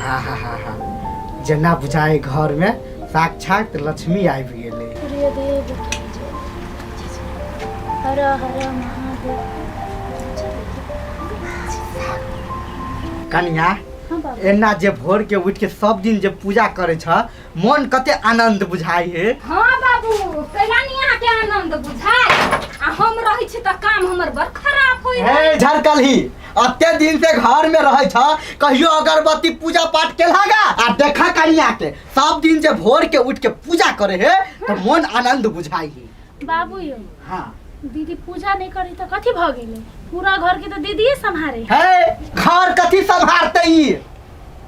आहा जेना बुझाए घर में साक्षात लक्ष्मी आबि गेलै। सूर्यदेव की जय। हर हर महादेव। कनिया, हाँ बाबू। एना जे भोर के उठ के सब दिन जे पूजा करे छ, मन कते आनंद बुझाई है। हाँ बाबू, कैला नहीं अहाँ के आनंद बुझाय, आ हम रहै छी तऽ काम हमर बड़ खराब होय है। हे झरकलही, अते दिन से घर में रहे छ, कहियो अगरबत्ती पूजा पाठ के लागा? आ देखा कनिया के सब दिन जे भोर के उठ के पूजा करे है तो मन आनंद बुझाई है। बाबू यो। हाँ। दीदी पूजा नहीं करी तो कथी भ गेलै? पूरा घर के तो दीदीए सम्हारे है। घर कथी सम्हारते ई?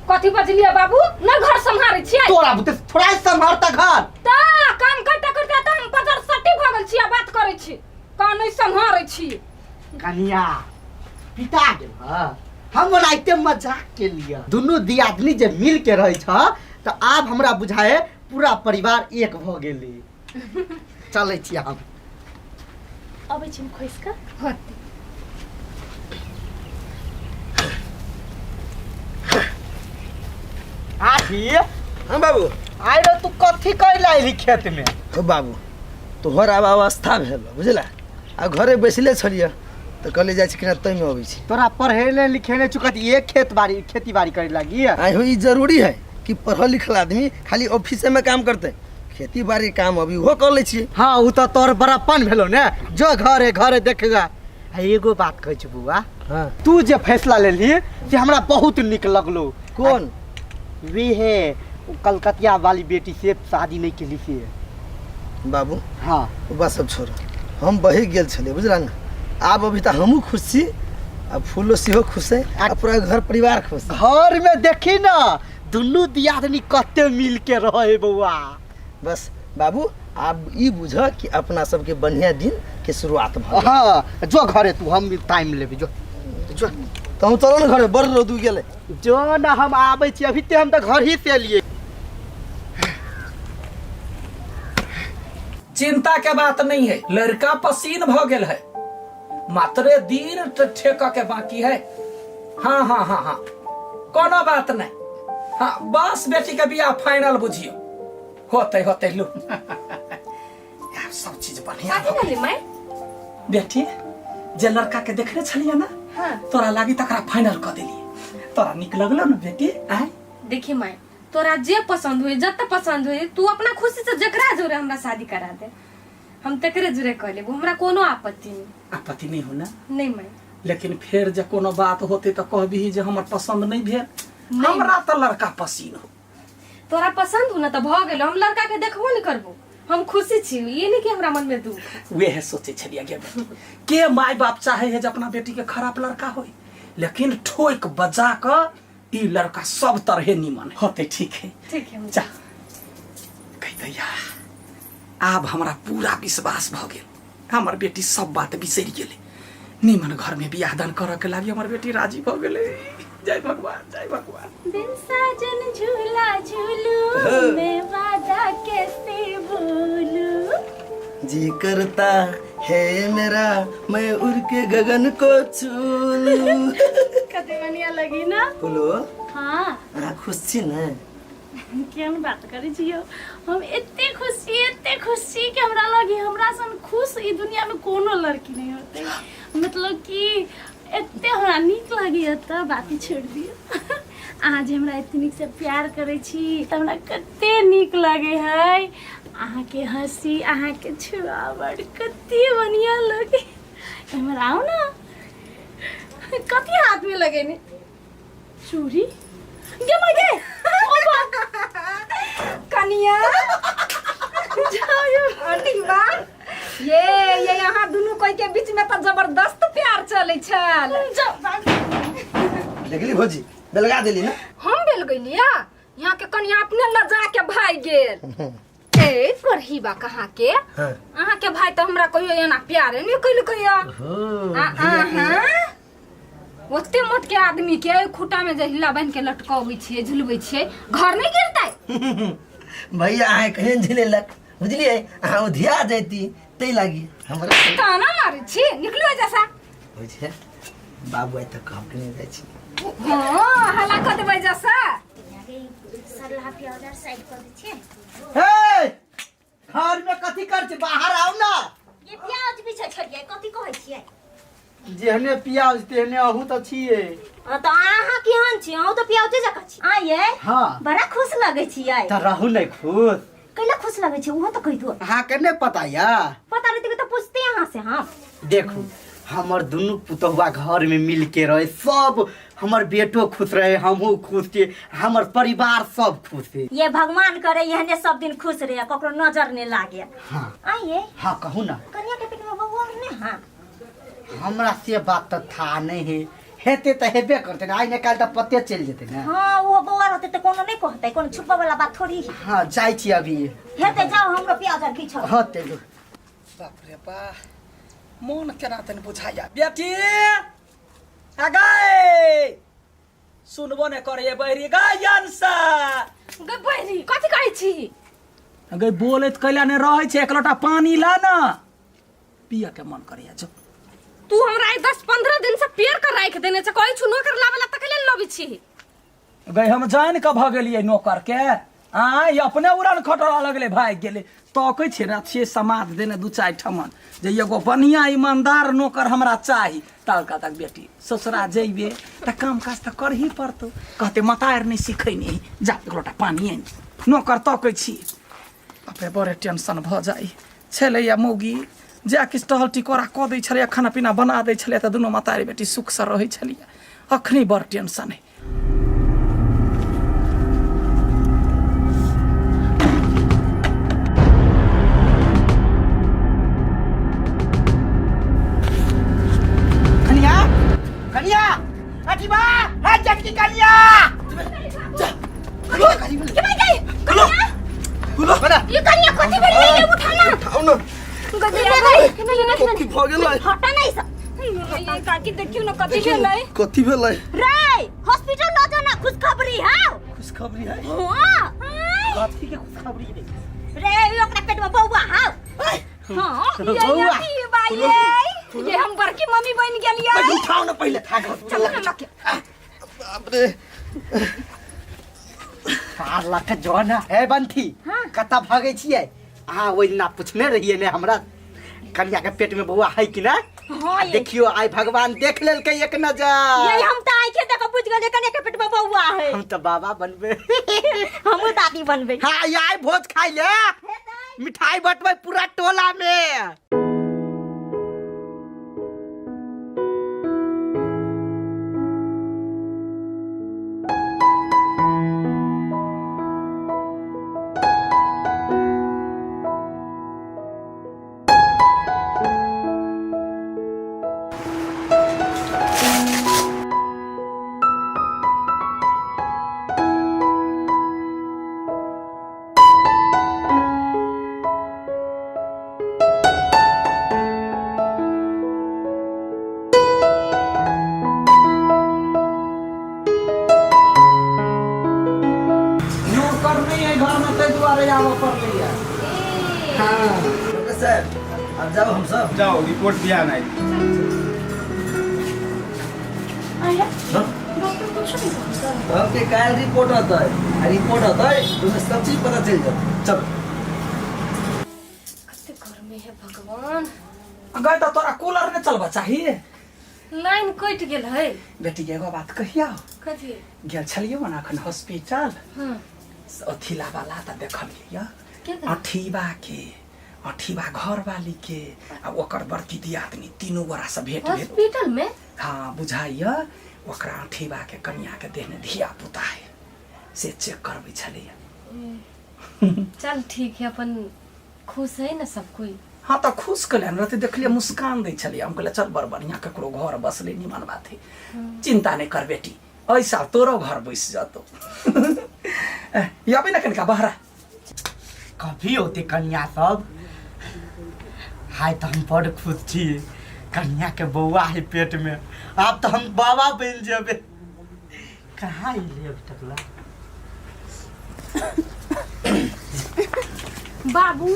कथी बजलिए बाबू? न घर सम्हारे छियै। तोरा बुते थोड़ा ही सम्हारता घर। त काम करते करते त हम बजर सटी भ गेल छी आ बात करै छी का नहीं सम्हारे छी। कनिया पिता गेल ह, हम ओनाहिते मजाक के लिए। दुनू दियादनी जे मिल के रहे छ त आब हमरा बुझाए पूरा परिवार एक भ गेली। चलै छी हम। अबै छी हम खोसि कऽ। होतै। आठी। हाँ बाबू। आइ रे तू कथी कर लाइली खेत में? हो बाबू, तोहर आब अवस्था भेल बुझला, आ घरे बैसले छलियै तऽ कहले जाइ छी केना तैमे अबै छी। तोरा पढ़ेले लिखेले चुकत एक खेत बाड़ी खेती बाड़ी करे लागी? आइ हो, ई जरूरी है कि पढ़ल लिखल आदमी खाली ऑफिसे में काम करते? खेती बाड़ी काम अभी ओहो कर लै छियै। हाँ, उ तऽ तोहर बड़प्पन भेलो ने, जो घरे घरे देखेगा। आ एगो बात कहै छी बौआ। हाँ। तू जे फैसला लेलही से हमरा बहुत नीक लगलो। कोन? वे है उ कलकतिया वाली बेटी से शादी नहीं केली से। बाबू। हाँ। ओ बात सब छोड़, हम बहि गेल छलियै बुझला ने, आब अभी तऽ हमहूँ खुश छी आ फूलो सेहो खुश है आ पूरा घर परिवार खुश है। घर में देखी ना दुनू दियादनी कते मिल के रहे बौआ। बस बाबू, आब ई बुझ कि अपना सबके बढ़िया दिन के शुरुआत भ गेल। हाँ, जो घरे तू, हम टाइम लेबे, जो जो। तहु चलो ने घरे, बड़ रौद उगि गेलै। जो ना, हम आबै छी अभी ते, हम तऽ घर ही से एलियै। चिंता के बात नहीं है, लड़का पसीन भ गेल है, मात्रे दिन ठेका के बाकी है। हाँ हाँ हाँ हाँ, कोनो बात नहीं। हाँ बस बेटी के बियाह फाइनल बुझियो, होते होते लू यार सब चीज बढ़िया। कथी भेलै माय? बेटी, जे लड़का के देखने छलिए ना। हाँ। तोरा लागी तकरा फाइनल क देलिए, तोरा निक लगलो ना बेटी? आय। देखी माय, तोरा जे पसंद हुए, जत पसंद हुए, तू अपना खुशी से जकरा जोरे हमरा शादी करा दे, हम तकरे जोरे कर लेबो, हमरा कोनो आपत्ति नहीं। आपत्ति नहीं हो ना? नहीं माय। लेकिन फेर जे कोनो बात होते तो कहबी जे हमर पसंद नहीं भेल। हमरा तो लड़का पसीन हो। तोरा पसंद हो ना तो भ गेलो, हम लड़का के देखबो नहीं करबो, हम खुशी छी, ये नहीं कि हमरा मन में दुख। वेह सोचे छलिए गे बेटी, के माय बाप चाहे है जे अपना बेटी के खराब लड़का होय, लेकिन ठोक बजा क ई लड़का सब तरहे निमन है। होते ठीक है। ठीक है। जा कह दैया, आब हमरा पूरा विश्वास भ गेल, हमर बेटी सब बात बिसरि गेलै, निमन घर में बियाह दान करऽ के लागी हमर बेटी राजी भ गेलै। जय भगवान, जय भगवान। बिन साजन झूला झूलू, मैं वादा कैसे भूलू, जी करता है मेरा मैं उड़ के गगन को छू लूं। कते बढ़िया लगी ना? बोलो। हाँ। अहाँ खुश छी ने? केहन बात करै छी यौ, हम एते खुश छी, एते खुश छी कि हमरा लगी हमरा सन खुश ई दुनिया में कोनो लड़की नहीं होते। मतलब कि एते हमरा नीक लगैया तऽ बात ही छोड़ि दियौ। अहाँ जे हमरा एते नीक से प्यार करै छी तऽ हमरा कते नीक लगै है। अहाँके हँसी, अहाँके छुआवट कते बढ़िया लगे। एम्हर आउ ना। कथी हाथ में लगेने चूड़ी? गे माय गे, ओ बा। कनिया जाओ। अरे वाह, ये यहाँ दुनू कोई के बीच में तो जबरदस्त प्यार चले छल। देखली भौजी, बेलगा देली ना? हम बेल गइलिया, यहाँ के कनिया अपने लजा के भाग गेल। ए करही बा कहाँ के? हाँ। अहाँ के भाई तो हमरा कहियो एना प्यारे नहीं कइल कहियो। हो, आ, भैया के- अहाँ ओते मोट के आदमी के खूटा में जे हिला बांध के लटकबै छियै, झुलबै छियै, घर नहीं गिरतै? भैया अहाँ केहन झुलेलक बुझलियै, अहाँ उधिया जैती तै लागी हमरा ताना मारै छी, निकलू एजा से। होइ छै बाबू आइ तक कहब कि नहि जाइ छी। हाँ, हल्ला कऽ देबै जैसा। प्याज आर साइड कऽ दै छियै। हे, घर में कथी कर छी? बाहर आउ ना। ये प्याज बिछै छलियै, कथी कहै छियै? जेहने प्याज तेहने अहूँ तऽ छियै। हाँ, तऽ अहाँ केहन छी? अहूँ तऽ प्याजे जकाँ छी। आ ये हाँ। बड़ा खुश लगै छियै। तऽ रहू नहि खुश? कैला खुश लगै छै उहो तऽ कहि दू। अहाँके नहि पता या? पता रहतै तऽ पूछते अहाँ से हम। देखू, हमर दुनू पुतहुआ घर में मिल के रहे, सब हमर बेटो खुश रहे, हमहूँ खुश छी, हमर परिवार सब खुश है। ये भगवान करे एहने सब दिन खुश रहे, ककरो नजर नहीं लागे। हाँ। आ ये हाँ कहू ना। कनिया के पेट में बउआ नहीं? हाँ। हमरा से बात तऽ था नहीं है, हेते तऽ हेबे करते ना, आइ ने काल्हि तऽ पते चलि जेतै ने। हाँ, वो बउआ रहते तऽ कोनो नहीं कहते, कोनो छुपा वाला बात थोड़ी है। हाँ, जाइ छी अभी। हेते जाओ, हमरो प्याज आर बिछो। हाँ ते बाप रे बा, मोन केना तनि बुझाइया। बेटी आ गए, सुनबो ने करे बहरी गायन सा। गै बहरी, कथी कहै छी? गई बोलैत कैला ने रहै छै, एक लोटा पानी ला ना, पिय के मन करैया जो। तू हमरा आइ 10-15 दिन से पेड़ कर राखि देने छै, कहै छु नोकर लाबे ला तकले ने लबै छी। गई हम जान के भऽ गेलियै नौकर के, आय अपने उड़न खटोरा लगलै भागि गेलै। तकै छियै ने छियै समाद देने दू चारि ठमन जे एगो बढ़िआँ ईमानदार नौकर हमरा चाही। तलका तक बेटी ससुरा जइबे तऽ काम काज तऽ करही पड़तौ, कहते मतार नहि सिखैने। जा एक लोटा पानी आनि, नौकर तकै छी। बाप रे, बड़े टेंशन भऽ जाइ छलैया। मौगी जा किछु टहल टिकोरा कऽ दै छलैया, खाना पीना बना दै छलैया, तऽ दुनू मतारी बेटी सुखसँ रहै छलैया। अखनी बड़ टेंशन है। कनिया, कनिया, अथी बा, हा चटकी कनिया। के भाई गई? कनिया, ये कनिया कथी भेलै? ये उठा ना। उठाउ ना। गजरिया गई। नहीं नहीं। कथी भऽ गेलै? हटा नहीं सब। ये काकी देखियो ना कथी भेलै। कथी भेलै? रे हॉस्पिटल ल जाना, खुशखबरी है। खुशखबरी है? हां। कथी के खुशखबरी रे? रे ई ओकरा पेट में बौआ हाउ। हां। बौआ। ये भाई ये, ये हम बड़की मम्मी बन गेलियै। उठाउ ना पहिले। चल ना लके। बाप रे, 4 लाख जो ना हे बंथी। हाँ। कतऽ भागै छियै अहाँ? ओहि दिना पुछने रहियै ने हमरा कनिया के पेट में बौआ है कि ना? हाँ, ये। देखियो, आइ भगवान देख लेलकै एक नजर। ये हम त आंखे देख बुझ गेलियै कनिया के पेट में बौआ है। हम तऽ बाबा बनबै। हमहूँ दादी बनबै। हाँ, आइ भोज खाइ ले, मिठाई बटबै पूरा टोला में। नौकर नहीं है घर में, ताहि दुआरे आबऽ पड़लैया। हाँ। डॉक्टर साहब, अब जाओ हम सब। जाओ, रिपोर्ट दिया नहीं। आया डॉक्टर कुछ नहीं बोलता? हमके काल रिपोर्ट आता है, आ रिपोर्ट आता है तुम्हें सब चीज पता चल जाता। चलो। कते गर्मी है भगवान। गए तऽ तोरा कूलर नहि चलबऽ चाही? लाइन कटि गेल है। बेटी, एगो बात कहिया? कथी? गेल छलियै ने अखन हॉस्पिटल। हाँ। अथी लाबा तऽ देखलियै। के? अठीबा के, अठीबा घरवाली के आ ओकर बड़की दियादनी तीनू गोरा से भेंट भेल। हॉस्पिटल में? हाँ, बुझाइया ओकरा अठीबा के कनिया के देहने धिया पुता है, से चेक करबै छलैया। चल ठीक है, अपन खुश है ना सब कोई? हाँ, तऽ खुश कले रहते, देखलियै मुस्कान दै छलियै। हम कहलियै चल बड़ बढ़िया, ककरो घर बसलै, निमन बात है। चिंता नहीं कर बेटी, ऐसा तोरो घर बसि जतौ। अबै ने कनिका बहरा। कभी होते कनिया सब? हाय, तऽ हम बड़ खुश छी, कनिया के बौआ है पेट में, आब तऽ हम बाबा बनि जेबै। कहाँ अयलै अभी तक ला? बाबू।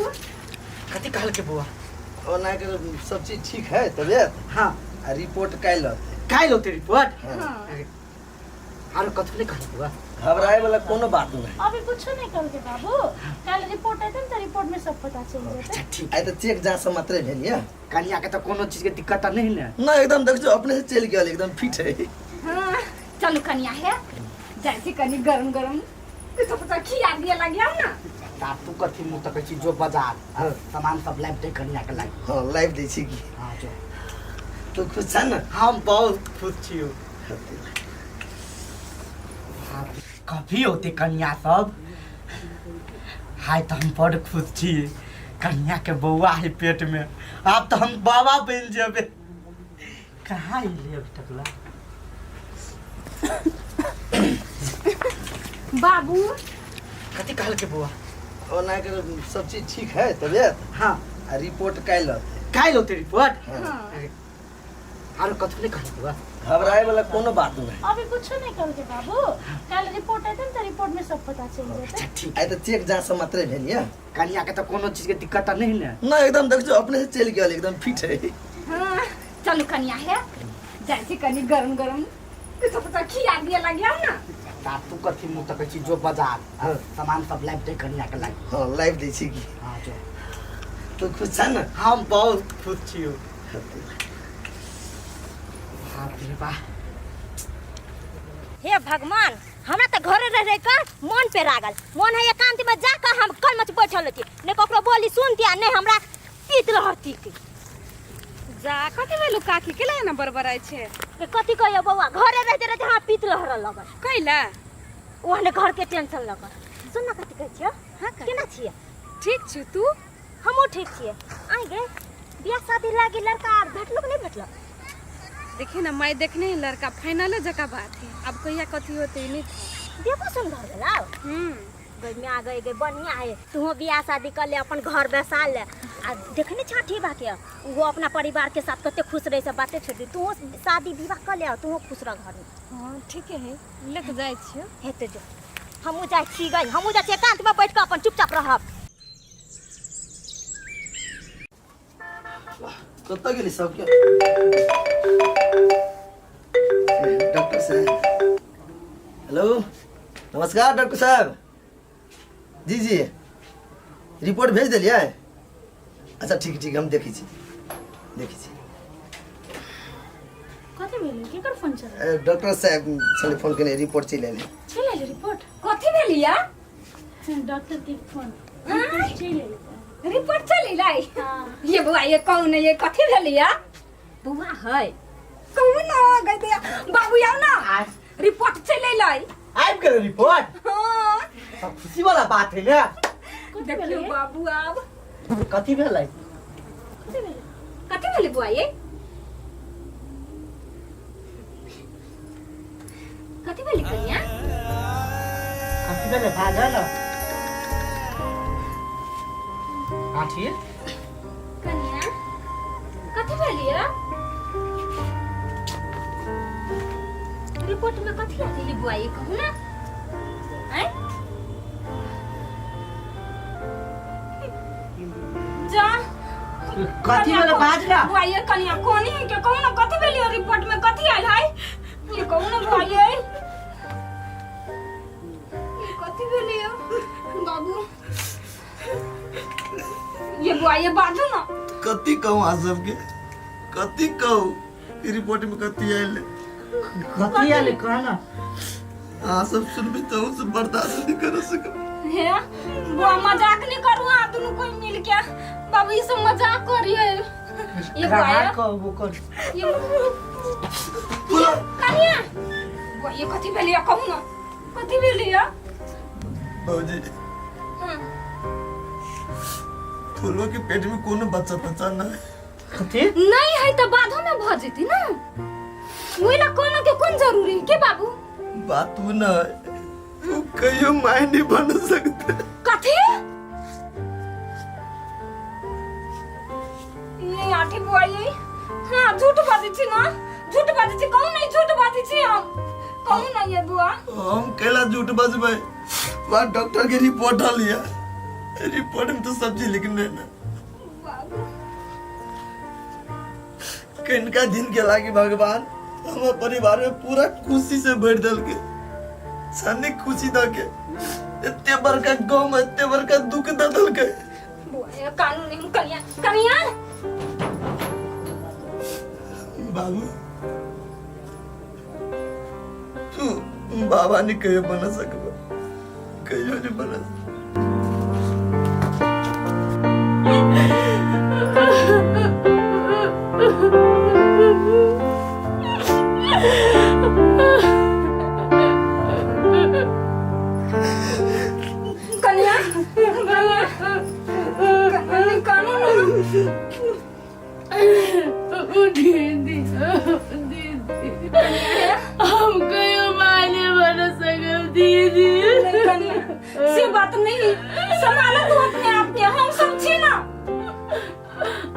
कथी कहलकै बौआ? ओना के सब चीज ठीक है तबियत। हाँ। आ रिपोर्ट काल्हि अतै। काल्हि होते रिपोर्ट? आरो कथी नहीं कहल बुआ? घबराए वाला कोनो बात नहीं। अभी कुछो नहीं कल के बाबू, कल रिपोर्ट आते न त रिपोर्ट में सब पता चल जेतै। अच्छा ठीक। आइ तऽ चेक जाँच मात्रे भेल यऽ। कनिया के तऽ कोनो चीज के दिक्कत तऽ नहीं ने? ना, एकदम देख जो अपने से चलि गेल, एकदम फिट है। हाँ, चलू कनिया हे, जाइ छी कनी गरम गरम कुछो कुछो खिया दिए लगिया ना। ता तू कथी मुँह तकै छी? जो बाजार सामान सब लाबि दे कनिया के लाबि। हाँ लाबि दै छी की। हाँ जो। तू खुश छ ने? हम बहुत खुश छियौ। कभी होते कनिया सब हाय तऽ हम बड़ खुश छी, कनिया के बौआ है पेट में, आब तऽ हम बाबा बनि जेबै। कहाँ अयलै अभी तक ला? बाबू कथी कहलकै बौआ? ओना के सब चीज ठीक है तबियत? हाँ। आ रिपोर्ट काल्हि औतै। काल्हि औतै रिपोर्ट? हाँ। आरो कथी नहीं कहलकै बौआ? घबराए वाला कोनो बात नहीं। अभी कुछो नहीं कहलकै बाबू, कल रिपोर्ट आते न त रिपोर्ट में सब पता चल जेतै। अच्छा ठीक। आइ तऽ चेक जाँच मात्रे भेल यऽ। कनिया के तऽ कोनो चीज के दिक्कत तऽ नहीं ने? ना, एकदम देख जो अपने से चलि गेल, एकदम फिट है। हाँ, चलू कनिया हे, जाइ छी कनी गरम गरम कुछो कुछो खिया दिए लगिया ना। ता तू कथी मुँह तकै छी? जो बाजार सामान सब लाबि दे कनिया के लाबि। हाँ लाबि दै छी की। हाँ जो। तू खुश छ ने? हम बहुत खुश छियौ। बाप रे बा। हे भगवान, हमरा तऽ घरे रह रह कर मन पे रागल मन है, एकांत में जाकर हम कल मच बैठल रहती, ने ककरो बोली सुनती आ ने हमरा पीत रहती के। जा कथी भेलु काकी, केला एना बड़बड़ाइ छै? के कथी कहियो बौआ, घरे रहते रहते हमरा पीत लहरल लगल। कैला? ओहने घर के टेंशन लगल। सुन ना कथी कहै छियो? हाँ, काकी। केना छियै? ठीक छी, तू? हमहूँ ठीक छियै। आइ गे बियाह शादी लागी लड़का आर भेटलो कि नहि भेटलो? देखी ना माय, देखने ही लड़का फाइनले जका बात है, अब कहिया कथी होते नहीं था। देखो सुन घर गेला। गई में आ गई गई बढ़िया है, तू बियाह शादी कर ले, अपन घर बसा ले। आ देखने छठी बा के वो अपना परिवार के साथ कते खुश रहे, सब बातें छोड़ दी, तू शादी विवाह कर ले, तू खुश रह घर में। हाँ ठीक है, लेके जाइ छियो। हेते जो हमहूँ जाइ छी गई, हमहूँ जाइ छी एकांत में बैठ के अपन चुपचाप रहब। कतऽ गेली सबके? डॉक्टर साहब। हेलो नमस्कार डॉक्टर साहब। जी जी रिपोर्ट भेज देलियै? अच्छा ठीक ठीक, हम देखै छी देखै छी। कथी भेलै? केकर फोन चलै? डॉक्टर साहब छलै फोन केने, रिपोर्ट चलि एलै। चलि एलै रिपोर्ट? कथी भेल या? डॉक्टर के फोन रिपोर्ट चलि एलै। रिपोर्ट चलि एलै? हाँ। ये बौआ ये कहू ने, ये कथी भेल या? बौआ है कहू ना गई दया बाबू आउ ना, रिपोर्ट चलि एलै। आबि गेल रिपोर्ट? हाँ। सब खुशी वाला बात है ने। देखियौ बाबू आब कथी भेलै? कथी भेलै? कथी भेलै बौआ ये? कथी भेलै कनिया? कथी भेलै बाजल? आठी कनिया कथी भेलै? रिपोर्ट में कथी आयल बौआ ये कहू ना? आँय जा कथी भेलै बाज ना। बौआ ये कनिया कोनी है के कहू ना कथी भेलै? रिपोर्ट में कथी आयल है ये कहू ना बौआ ये? ये कथी भेलै बाबू ये? बौआ ये बाजू ना। कथी कहू अहाँ सबके, कथी कहू? ई रिपोर्ट में कथी आयल? कथी आयल कह ना। अहाँ सब सुनबी तऽ अहूँ सब बर्दाश्त नहीं कर सकब। हे बुआ मजाक नहीं करू, अहाँ दुनू कोई मिल के बाबू ई सब मजाक करिए ये बुआ कहाँ ये। कहबो कर ये कनिया बुआ ये कथी भेल या कहू ना कथी भेल या? भौजी फूलो के पेट में कोनो बच्चा तच्चा ना है। कथी नहीं है तो बाधो में भ जेती ना, ओहि ला कोनो के कोन जरूरी है के बाबू? बात उ ना है, वो कहियो माय नहीं बन सकते। कथी ये आठी बुआ ये? हाँ झूठ बाजै छी ना, झूठ बाजै छी कहू नहीं, झूठ बाजै छी हम कहू ना ये बुआ। हम कैला झूठ बजबै? वहाँ डॉक्टर के रिपोर्ट आलिया, रिपोर्ट में तो सब चीज लिखने ना। बाबू किनका दिन के लागी भगवान हमारे परिवार में पूरा खुशी से भर दल के। सनी खुशी दऽ के एते बड़का गम एते बड़का दुख दऽ देलकै। बुआ ये कानून नहीं कनिया कनिया बाबू तू बाबा नहीं कहियो बना सकबा, कहियो नहीं बना सकबा। कनिया कनिया कनिया कानून दीदी दीदी हम कहियो माने बन सकब दीदी। नहीं कनिया से बात नहीं, संभालो तू अपने आप के, हम सब छी ना,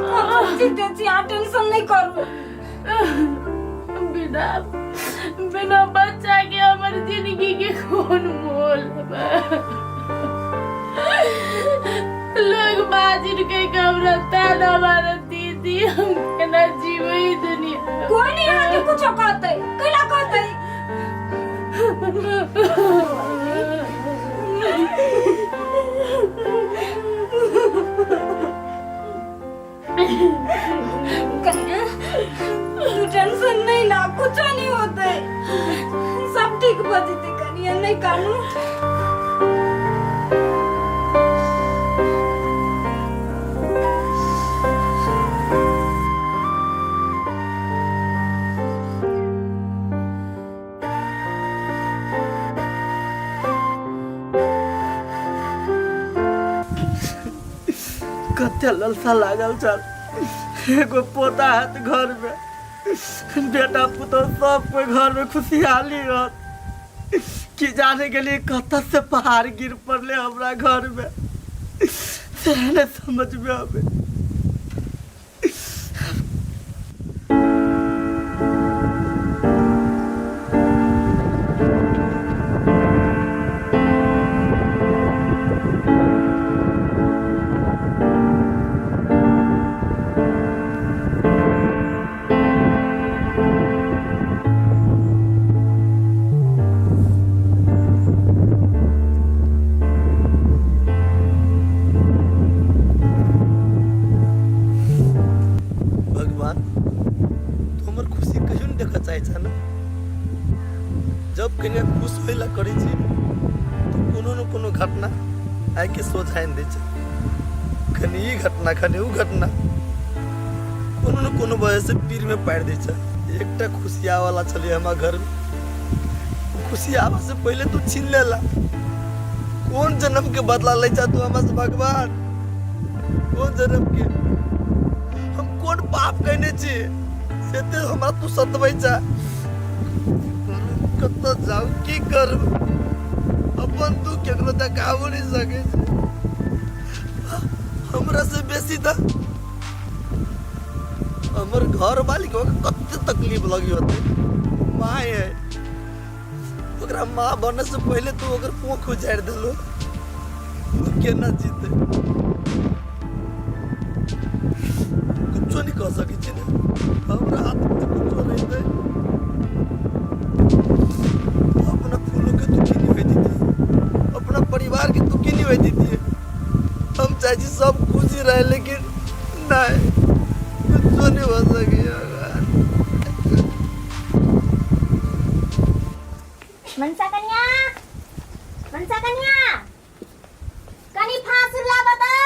हम सब जीते छी, अहाँ टेंशन नहीं करू। बिना बिना बच्चा के हमर जिंदगी के कौन मोल बा? लोग बाजिर के हमरा ताना मारत दीदी, हम केना जीबै ई दुनिया? कोई नहीं अहाँ के कुछो कहतै, कैला कहतै? कन्या तू टेंशन नहीं ला, कुछो नहीं होते, सब ठीक भ जेतै कन्या, नहीं कानू। कते ललसा लागल छल एगो पोता हैत घर में, बेटा पुतोह सब कोई घर में खुशहाली रहत। कि जाने के लिए कत से पहाड़ गिर पड़ले हमरा घर में, से नहीं समझ में आवे। भगवान तू हमर खुशी कहियो नहीं देखऽ चाहै छ ना। जब कनिया खुश होय ला करै छी तो कोनो न कोनो घटना आइ के सोझ आनि दै छै। खनी ई घटना खनी उ घटना कोनो न कोनो वजह से पीर में पारि दै छै। एकटा खुशिया वाला छलियै हमरा घर में, उ खुशी आबऽ से पहिले तू छीन लेला। कोन जन्म के बदला लै छ तू हमरा से भगवान? कोन जन्म के हम कोन पाप कैने छी से ते हमरा तू सतबै छ? कतऽ जाउ की करू, अपन तू केकरो देखाबो नहीं सकै छै। हमरा से बेसी तऽ हमर घर वाली के कते तकलीफ लगी होते। माँ है ओकरा, माँ बने से पहले तू ओकर कोख उजाड़ि देलो, तू केना जीते? कुछो नहीं कह सकै छी ने, हमरा हाथ में तऽ कुछो नहीं दे। अपना फूलों के दुखी नहीं होई दीदी, अपना परिवार के दुखी नहीं होई दीदी। हम चाहे छी सब खुशी रहे, लेकिन नहीं कुछो नहीं हो सके। मनसा कन्या, मनसा कन्या, कनी फांसुर लाबऽ तऽ।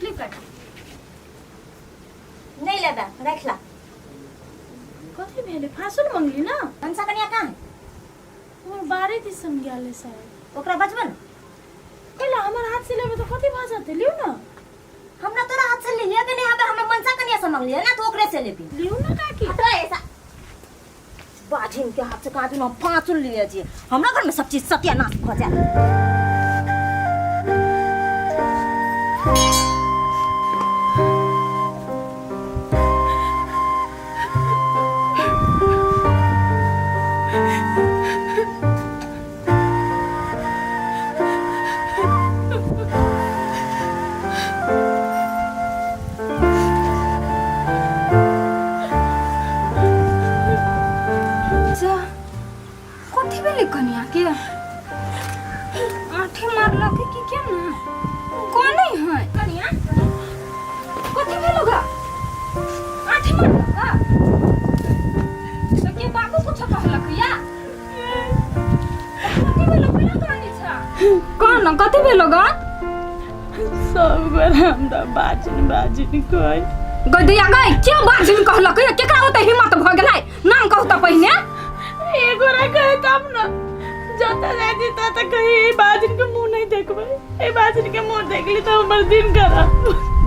फ्लिपकार्ट नहीं लेबे, राखि ला। कथी भेलै? फांसुर मंगली ना? मनसा कन्या कहाँ है? हमर बारे दिसन गेल है शायद। ओकरा बजबऽ ने। कैला हमर हाथ से लेबै तऽ कथी भऽ जेतै? लिउ ना। हमरा तोरा हाथ से लिहे के नहीं हबे, हमरा मनसा कन्या से मंगलिए ना, तू ओकरे से लेबी। लिउ ना काकी। हटो ऐसा बाझिन के हाथ से कहाँ दिन हम फांसुल लिए जी, हमरा घर में सब चीज सत्यानाश भ जाए। भेलै कनिया के आँठी मारलक कि केना कोने है कनिया कथी भेलो गा आँठी मारलक गा तो के बाबू कुछ कहलक या कथी भेलो केना कानै छ कौन कथी भेलो गा सब गोरा हमरा बाजिन बाजिन कहै। गदिया गई के बाजिन कहलक या केकरा ओते हिम्मत भ गेलै नाम कहू त पहिने। एगोरा कहे तब न, जतऽ जाइ छी ततऽ कही एहि बाजिन के मुँह नहीं देखबै, एहि बाजिन के मुँह देखली तऽ हमर दिन खराब।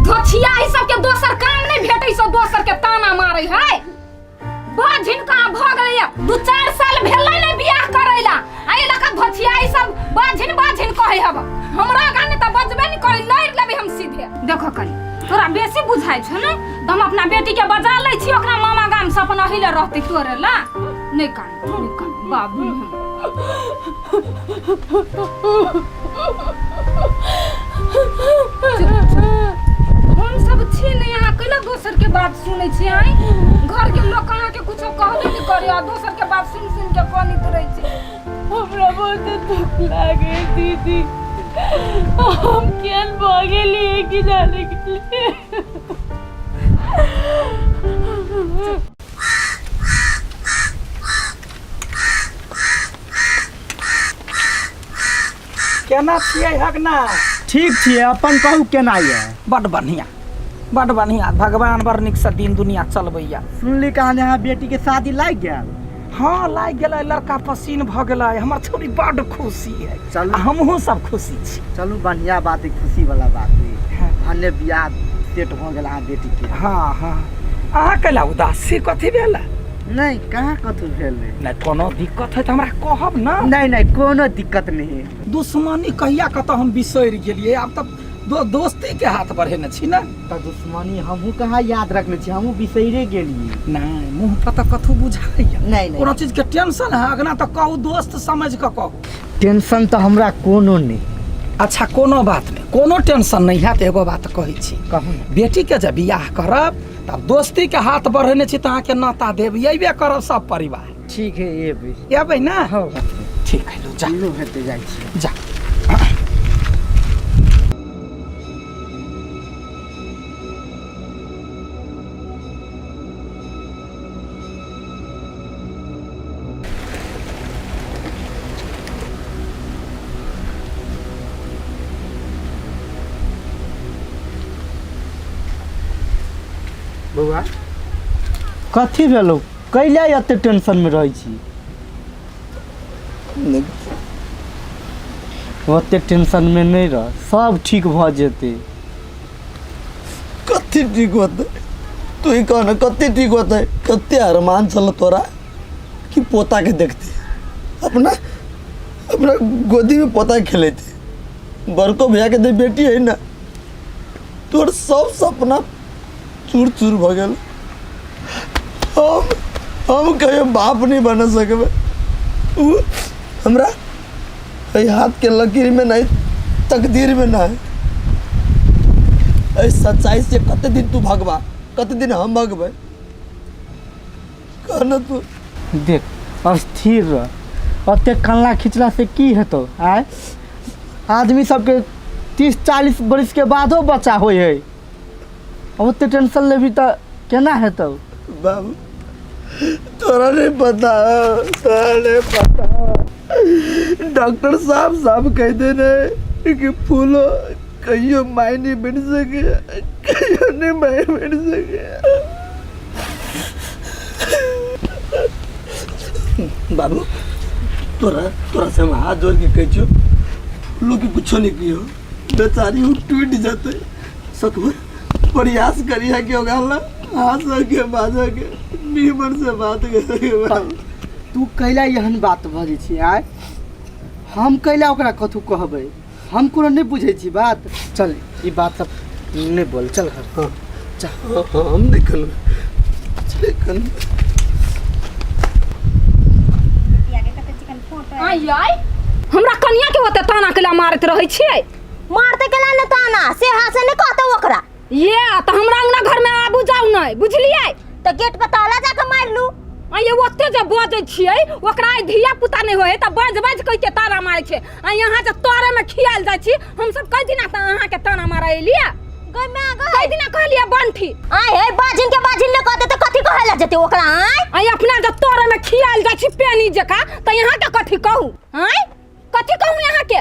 धोछिया ई सबके दोसर काम नहीं भेटै सब दोसर के ताना मारै है। बाझिन कहाँ भऽ गेलैया 2-4 साल भेलै ने बियाह करैला आ एहि लऽ कऽ धोछिया ई सब बाझिन बाझिन कहै हब। हमरा गाने तऽ बजबे नहि करै, लड़ि लेबै हम सीधे। देखो कनी तोरा बेसी बुझाइ छौ ने तऽ हम अपना बेटी के बजा लै छी ओकरा मामा गाम से अपन अही लए रहतै तोरे ला। नहि कान नहि कान बाबू हम। हम सब छी नहीं अहाँ कैला दोसर के बात सुनै छी आइ? घर के लोग अहाँ के कुछो कहबे नहीं करे आ दोसर के बात सुन सुन के कनित रहै छी। हमरा बहुत दुख लागे दीदी, हम केहन भऽ गेलियै कि जाने गेलियै। केना छियै हगना? ठीक छियै, अपन कहू केना यऽ? बड बढ़िया बड बढ़िया, भगवान बड़ नीक से दिन दुनिया चलबैया। सुनली कहानी अहाँ बेटी के शादी लागि गेल? हाँ लागि गेलै, लड़का पसीन भऽ गेलै, हमर छौड़ी बड खुशी है। चलू। आ हमहूँ सब खुशी छी। चलू बढ़िया बात है, खुशी वाला बात है। भने बियाह सेट भऽ गेल अहाँ बेटी के। हाँ हाँ, अहाँ कैला उदासी कथी भेल? नहीं कहाँ कथू भेल है। नहीं कोनो दिक्कत है तऽ हमरा कहब ना। नहीं नहीं कोनो दिक्कत नहीं है। दुश्मनी कहिया कतऽ हम बिसरि गेलियै, आब तऽ दोस्ती के हाथ बढ़ेने छी ना। तऽ दुश्मनी हमहूँ कहाँ याद रखने छी, हमहूँ बिसैरे गेलियै। नहीं मुँह पर तऽ कथू बुझाइया नहीं, नहीं। कोनो चीज के टेंशन है अगना तऽ कहू, दोस्त समझ कऽ कहू। टेंशन तऽ हमरा कोनो नहीं। अच्छा कोनो बात नहीं, कोनो टेंशन नहीं है। तऽ एगो बात कहै छी, कहू ना। बेटी के जे बियाह करब तब दोस्ती के हाथ बढ़ेने छी तऽ अहाँके नाता देब, अयबे करब सब परिवार। ठीक है एबै। एबै ना? हँ। ठीक है लो जा। लो हेतै जाइ छी। जा। बौआ कथी भेलौ, कैला एते टेंशन में रहै छी? ओते टेंशन में नहीं रह, सब ठीक भऽ जेतै। कथी ठीक होतै तू ही कह ना, कथी ठीक होतै? कते अरमान छल तोरा कि पोता के देखती, अपना अपना गोदी में पोता के खेलैती। बड़को भैया के दे बेटी है ना, तोर सब सपना चूर चूर भऽ गेल। हम कहियो बाप नहीं बन सकबै। उ हमरा एहि हाथ के लकीर में नहीं, तकदीर में नहीं। एहि सच्चाई से कते दिन तू भगवा, कते दिन हम भगबै, कह ना तू। देख अस्थिर रह, ओते कल्ला खिंचला से की हेतौ? आय आदमी सबके 30-40 बरिस के बादो बच्चा होइ है, ओते टेंशन लेबही तऽ केना हेतौ? बाबू तोरा नहीं पता, तोरा नहीं पता, डॉक्टर साहब साहब कह देने कि फूलो कहियो माय नहीं बन सके, कहियो नहीं माय बन सके। बाबू तोरा तोरा से हम हाथ जोड़ के कहै छियौ, फूलो के कुछो नहीं कहियो, बेचारी उ टूट जतै। सकबो प्रयास करिए कि ओकरा लग हाथ के बाजऽ के नीमन से बात करे। तू कैला एहन बात बजै छी? आय हम कैला ओकरा कथू कहबै? हम कोनो नहीं बुझै छी बात। चल ई बात सब नहीं बोल, चल घर। हाँ। चल। हाँ, हाँ, हम नहीं करबै, नहीं करबै। आइ आइ हमरा कनिया के ओते ताना केला मारैत रहै छियै? मारते केला ने ताना, से हाँ से नहीं कहते ओकरा। ये तऽ हमरा अंगना घर में आबू जाउ नहीं, बुझलियै? तऽ गेट पर ताला जाके मारि लू। आ ये ओते जे बजै छियै ओकरा आइ धिया पुता नहि होइ है तऽ बाजि बाजि कहि के ताना मारै छै आ यहाँ जे तोरे में खियाल जाइ छी हम सब कई दिना तऽ अहाँके ताना मारै एलियै। गै माय गै, कई दिना कहलियै बंठी। आय हे, बाजिन के बाजिन ने कहते तऽ कथी कहै ला जेतै ओकरा? आय आ अपना जे तोरे में खियाल जाइ छी पेनी जकाँ तऽ यहाँ के कथी कहू? आय कथी कहू यहाँ के?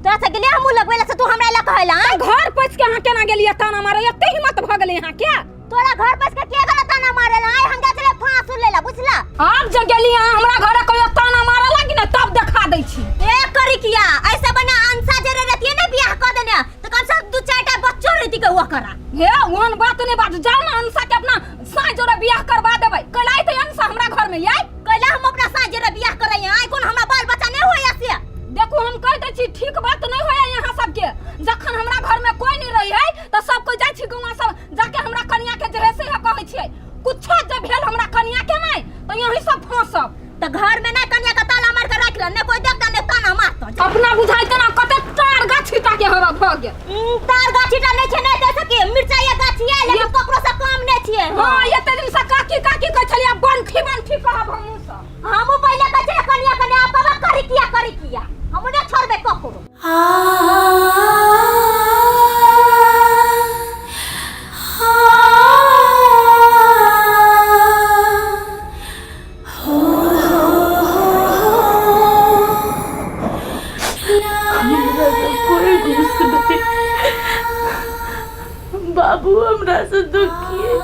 तोरा से गेलियै हमहूँ लगबै ला से तू हमरा ला कहै ला? आय घर पैस के अहाँ केना गेलियै ताना मारै? एते हिम्मत भऽ गेलै यहाँ के? तोरा घर पैस के के गेलै ताना मारै ला? आय हम गेल छलियै फांसू लै ला, बुझला? आब जे गेली अहाँ हमरा घरे कहियो ताना मारऽ लागी ने तब देखा दै छी। ए करिकिया, ऐसे बना अंसा जरे रहतियै ने बियाह कऽ देने तऽ कम से कम दू चारि टा बच्चो रहती के ओकरा। हे ओहन बात नहि बाजू, जाउ ने अंसा के अपना साँझ जोरे बियाह करवा देबै। कैला अयतै अंसा हमरा घर में? याय कैला हम अपना साँझ जोरे बियाह करैया? आइ कोन हमरा बाल बच्चा नहि होइया से? देखू हम कहि दै छी, ठीक बात नहि होइया यहाँ सबके। जखन हमरा घर में कोई नहीं रही है तऽ सब कोई जाइ छी गौआ सब जाके हमरा कनिया के जे है से कहै छियै। कुछो जे भेल हमरा कनिया के नहि तऽ यहीं सब फंसब। तऽ घर में नहि कनिया के ताला मार के राखि ले, नहि कोई देखता नहि ताना मारता। अपना बुझाइते ना कते तार गाछी टा के हवा भऽ गेल। तार गाछी टा नहि छै, नहि दे सकी मिरचाई गाछी है लेकिन ककरो से काम नहि छियै। हाँ एते दिन से काकी काकी कहै छलियै, बंठी बंठी कहब हमहूँ सब। हमहूँ पहिले कहै छलियै कनिया कनिया, आब कहबै करिकिया करिकिया। हमहूँ नहि छोड़बै ककरो। कोई घुस नहीं, बाबू हमरा से दुखी है,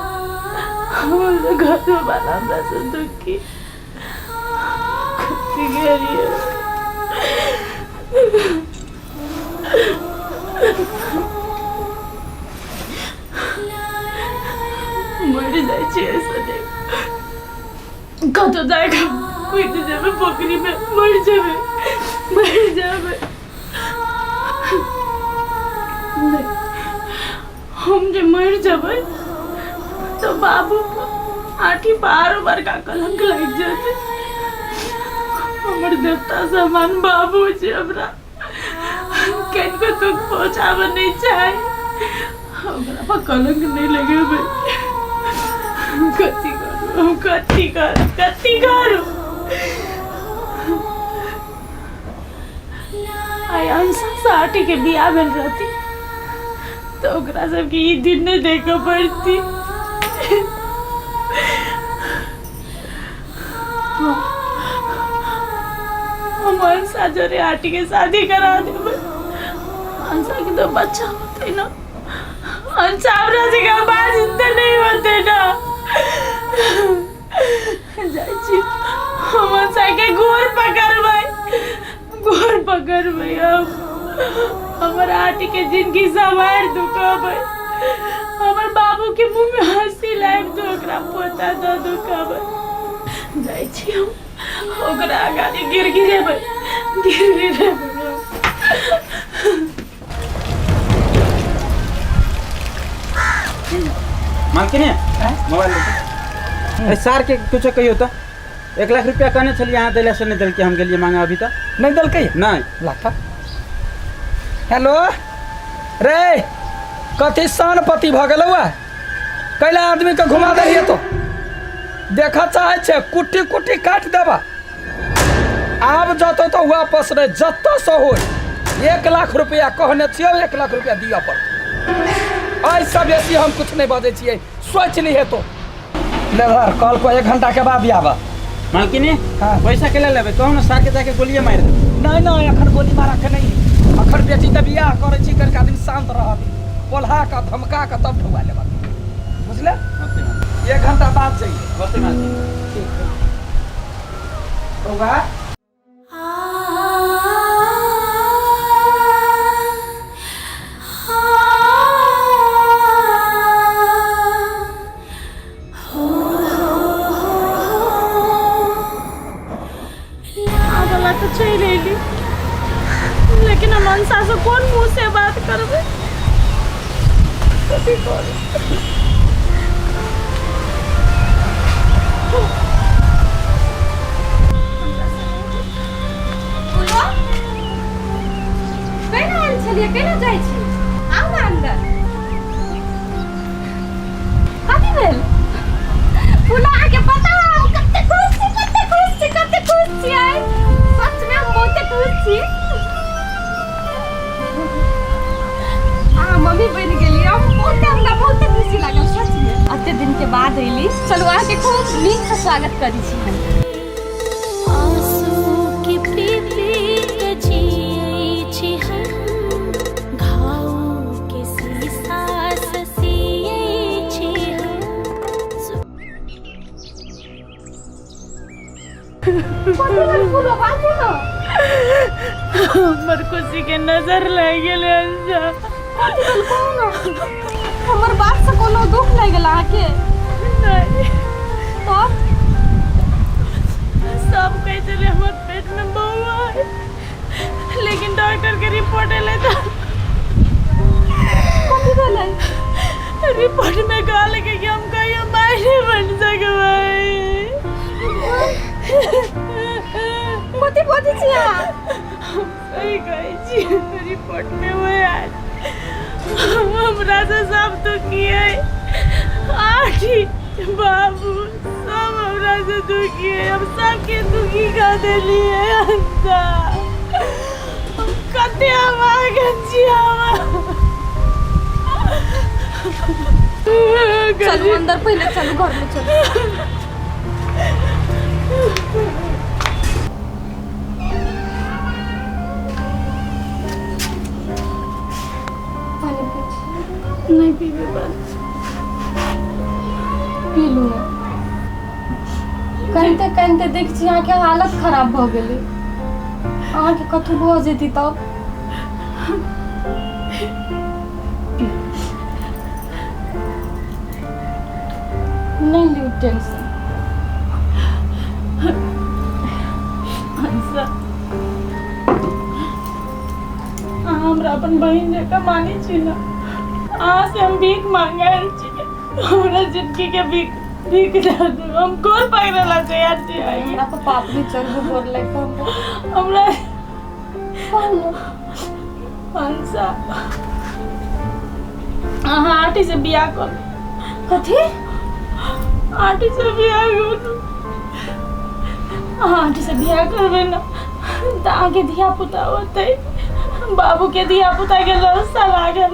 हमर घर वाला हमरा से दुखी। कथी करिए? मरि जाइ छी ऐसे नहीं, कतौ जाके कूदि जेबै पोखरिमे, मरि जेबै, मरि जेबै। नहि, हम जे मरि जेबै तऽ बाबू आँखि पर आरो बड़का कलंक लागि जेतै। हमर देवता समान बाबू छै, हमरा कनिको दुख पहुँचाबऽ नहि चाही, हमरा पर कलंक नहि लगेबै। कथी करू हम? कथी करू? कथी करू? आइ अंशा से आटी के बियाह भेल रहती तऽ ओकरा सबके ई दिन नहि देखऽ पड़ती। हम अंशा जोरे आटी के शादी करा देबै। अंशा के तो बच्चा होते ना, अंशा हमरा से बाज तऽ नहीं होते ना। जाइ छी हम अंशा के गोर पकड़बै, गोर पकड़बै हम। हमर आटी के जिंदगी संवारि दू, कहबै हमर बाबू के मुंह में हंसी लाबि दू, ओकरा पोता दऽ दू, कहबै। जाइ छी हम ओकरा अगाड़ी गिर गिरेबै, गिर गिरेबै हम। मालकिनी, मोबाइल दे। ए सार के कुछ कहियो तो 1 लाख रुपया कहने छलियै अहाँ देला से नहीं देलकै, हम गेलियै मांगे अभी तक नहीं देलकै। नहीं लाथा। हेलो रे, कथी शानपति भऽ गेलौ आ? कैला आदमी के घुमा दही तो देखऽ चाहै छै, कुट्टी कुट्टी काटि देबा। आब जतौ तो वापस नहीं, जतऽ से होय 1 लाख रुपया कहने छियौ, 1 लाख रुपया दिअ पड़तौ। एहिसँ बेसी हम कुछ नहीं बजै छियै, सोचि लिहे तो। ले धर, कल को 1 घंटा के बाद आबऽ। मालकिनी हाँ। पैसा के लेबै? कहू ने सार के जाके गोलिए मारि देबै। नहीं नहीं, अखन गोली मारा के नहीं, अखन बेटी के बियाह करै छी करके आदमी शांत रहत, पोल्हा के धमका के तब ढुआ लेबा, बुझले? 1 घंटा बाद जाइए। होतै मालकिनी। ठीक है बौआ। आबला तऽ चलि अयली, लेकिन हम अंशा से कोन मुँह से बात करबै? कथी करू? बोलो, केना आयल छलियै, केना जाइ छी? आउ ने अंदर। कथी भेल फूला? अहाँके पता है हम कते खुश स्वागत करै छी हम। आंसू के पी पी के जियै छी हम, घाव के शीशा से सियै छी हम। हमर खुशी के नजर लागि गेलै अंशा। हमर बात से कोनो दुख लागि गेल अहाँके? नहीं। तो सब कहै छलै हमर पेट में बौआ है, लेकिन डॉक्टर के रिपोर्ट एलै तऽ कथी भेलै? रिपोर्ट में कहलकै कि हम कहियो माय नहि बनि सकबै। कथी बजै छी अहाँ? हम सही कहै छी, रिपोर्ट में वही आयल। हमरा से सब दुखी है, आठी बाबू सब हमरा से दुखी है। हम सबके दुखी कर देलियै अंता। हम कते अभागल छी हम। चलू अंदर पहिले, चलू घर में चलू। पानी पी छी? नहीं पीबे, बस। पी लू ने। कनिते कनिते देख छी अहाँके हालत खराब भऽ गेलै। अहाँके कतहु भऽ जेती तब। नहि लिउ टेंशन। हंसा, अहाँ हमरा अपन बहिन जकाँ मानै छी ने? अहाँ से हम भीख मांगे आयल छी। हमरा जिंदगी के भीख भीख दऽ दू। हम गोर पकड़े ला तैयार छी। हमरा पर पाप भी चढ़बो गोर लागि कऽ हमरा। हमरा कहू ने। हंसा, अहाँ आंटी से बियाह करू। कथी? आंटी से बियाह करू। अहाँ आंटी से बियाह करबै ने तऽ अहाँके धिया पुता होतै। बाबूके धिया पुताके ललसा लागल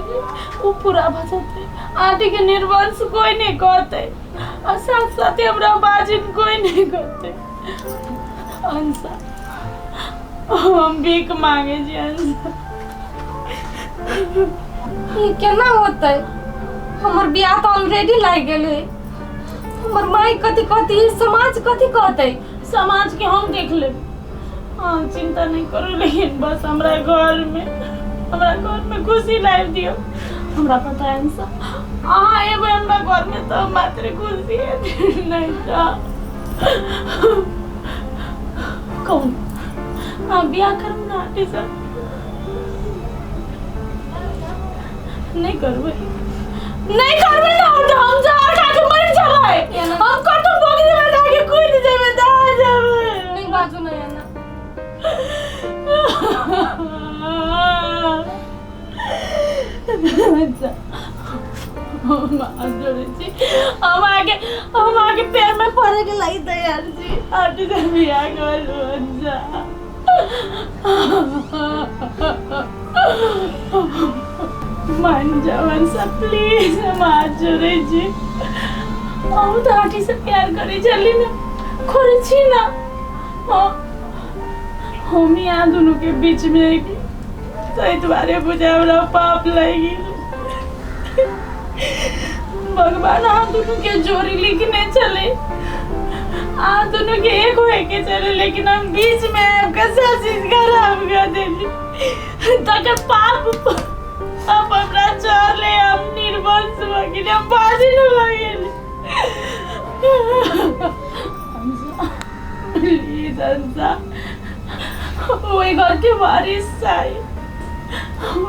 ओ पूरा भऽ जेतै। आंटी के निर्वंश कोई नहीं कहतै आ साथ साथे हमरा बाजिन कोई नहीं कहतै। अंशा, हम भीख मांगे छी अंशा। ई केना होतै? हमर बियाह तऽ ऑलरेडी लागि गेल है। हमर माय कथी कहती? समाज कथी कहतै? समाज के हम देख लेब, हाँ, चिंता नहीं करू। लेकिन बस हमरा घर में खुशी लाबि दियौ। हमरा पता है अंशा, अहाँ एबै हमरा घर में तऽ मात्र खुशी हेतै, नहीं तऽ कहू, अहाँ बियाह करब ने आंटी से? नहीं करबै? नहीं करबै ने तऽ हम जहर खा के मरि जेबै। हम कतौ पोखरि में जाके कूदि जेबै, दहा जेबै। नहीं बाजू ना एना। अच्छा, हम हाथ जोड़ै छी। हम अहाँके पैर में पड़े के लागि तैयार छी। आंटी से बियाह करू। अच्छा, मान जाओ अंशा, प्लीज। हम हाथ जोड़ै छी। हम तऽ आंटी से प्यार करै छली ने, करै छी ना? हाँ, हम यहाँ दुनू के बीच में आबि ताहि दुआरे बुझाय हमरा पाप लागि गेल। भगवान अहाँ दुनू के जोड़ी लिखने छलै, अहाँ दुनू के एक होए के छलै, लेकिन हम बीच में आबि कऽ सब चीज खराब कऽ देली। तकर पाप पाप हमरा चढ़ले। हम निर्वंश भऽ गेली, हम बाजिल भऽ गेली। प्लीज अंशा, ओहि घर के वारिस चाही।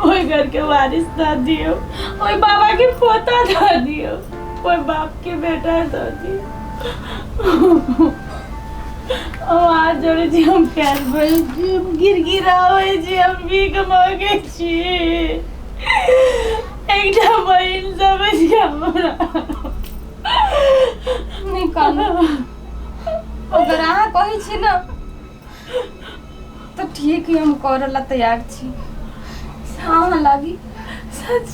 ओहि घर के वारिस दऽ दियौ। ओहि बाबा के पोता दऽ दियौ। ओहि बाप के बेटा दऽ दियौ। हम हाथ जोड़ै छी, हम पैर पड़ै छी, हम गिड़गिड़ाबै छी, हम भीख मांगै छी। एकटा बहिन समझ के हमरा नहि कानू। अगर अहाँ कहै छी ने तऽ ठीक है, हम करऽ ला तैयार छी अहाँ लागी। सच?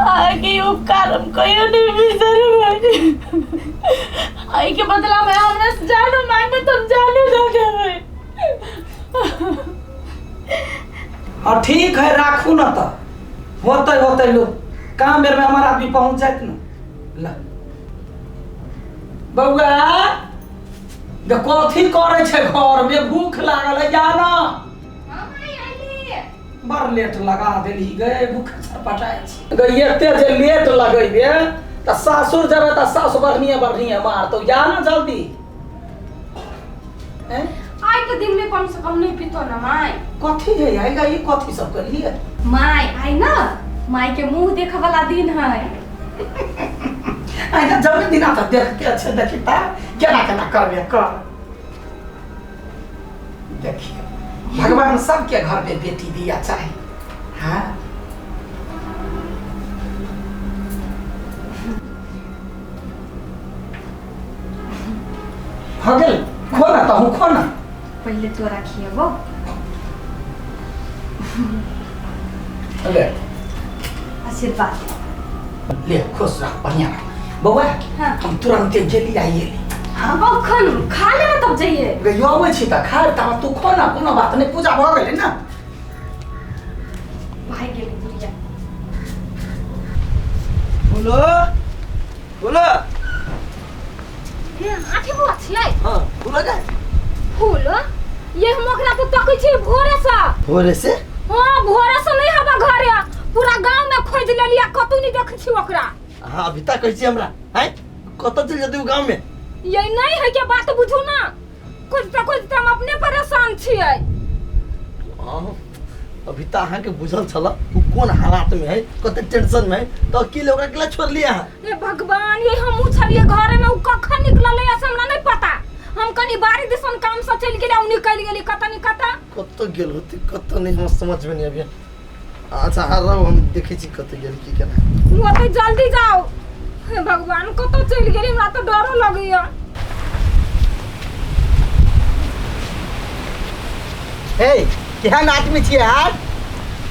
अहाँके ई उपकार हम कहियो नहि बिसरबै। एहिके बदला में हमरा से जानो मांगबै तऽ हम जानो दऽ देबै। हाँ ठीक है, राखू न तऽ होते होते लोग काम बेर में हमारा आदमी पहुंच जात न। ला बउआ गे, कथी करै छै घर में? भूख लागल है, जा ना। बड़ लेट लगा देली गे, भूख छटपटाइ छी गे। एते जे लेट लगेबे तऽ सासुर जेबै तऽ सासु बढ़िए बढ़िए मारतौ। जा ना जल्दी। हैं? आइ के दिन में कम से कम नहीं पीतो ना माय। कथी है आएगा ये? कथी सब करिए? माय, आइ ना माय के मुंह देखे वाला दिन है। आएगा जब दिन आता देख के अच्छे देखी ता केना केना करबे कर। देखिए भगवान सबके घर में बेटी दिया चाहे। हाँ हो गेल, खो ना तहु, खो ना। पहले तोरा खिएबो। ले। आशीर्वाद ले, खुश रह, बढ़िया रह बउआ। हाँ। हम तुरंते गेली आइए। हाँ अखन खा ले ना तब जाइए। गयो अबै छी तऽ खा, तब तू खो ना, कोनो बात नहीं, पूजा भऽ गेलै ना। भाई गेली बुढ़िया। बोलो बोलो। ये आठी बुआ छियै? हाँ बोलो गे। फूल ये हम ओकरा तो तकै छी भोरे से। भोरे से? हाँ भोरे से नहीं हवा घरे, पूरा गांव में खोज लेलिया, कतौ नहीं देखै छी ओकरा। हाँ अभी तक कहै छी हमरा हैं कतऽ चलि जेतै उ गांव में? ये नहीं है के बात बुझू ना, खोजते खोजते हम अपने परेशान छियै। हाँ अभी तऽ अहाँके बुझल छल उ कोन हालात में है, कते टेंशन में है, तऽ अकेले ओकरा अकेला छोड़लियै अहाँ? हे भगवान, ये हमहूँ छलियै घरे में, उ कखन निकललै से हमरा नहीं पता। हम कनी बाड़ी दिसन काम से चलि गेलियै, उ निकलि गेली कतऽ नि कतऽ। कतऽ गेल होतै कतऽ नहीं हमरा समझ में नहीं अभी। अच्छा हाँ रहू, हम देखै छी कतऽ गेल की केना। ओतै जल्दी जाओ। हे भगवान कतऽ चलि गेली, हमरा तऽ डरो लगैया। हे केहन आदमी छियै यार?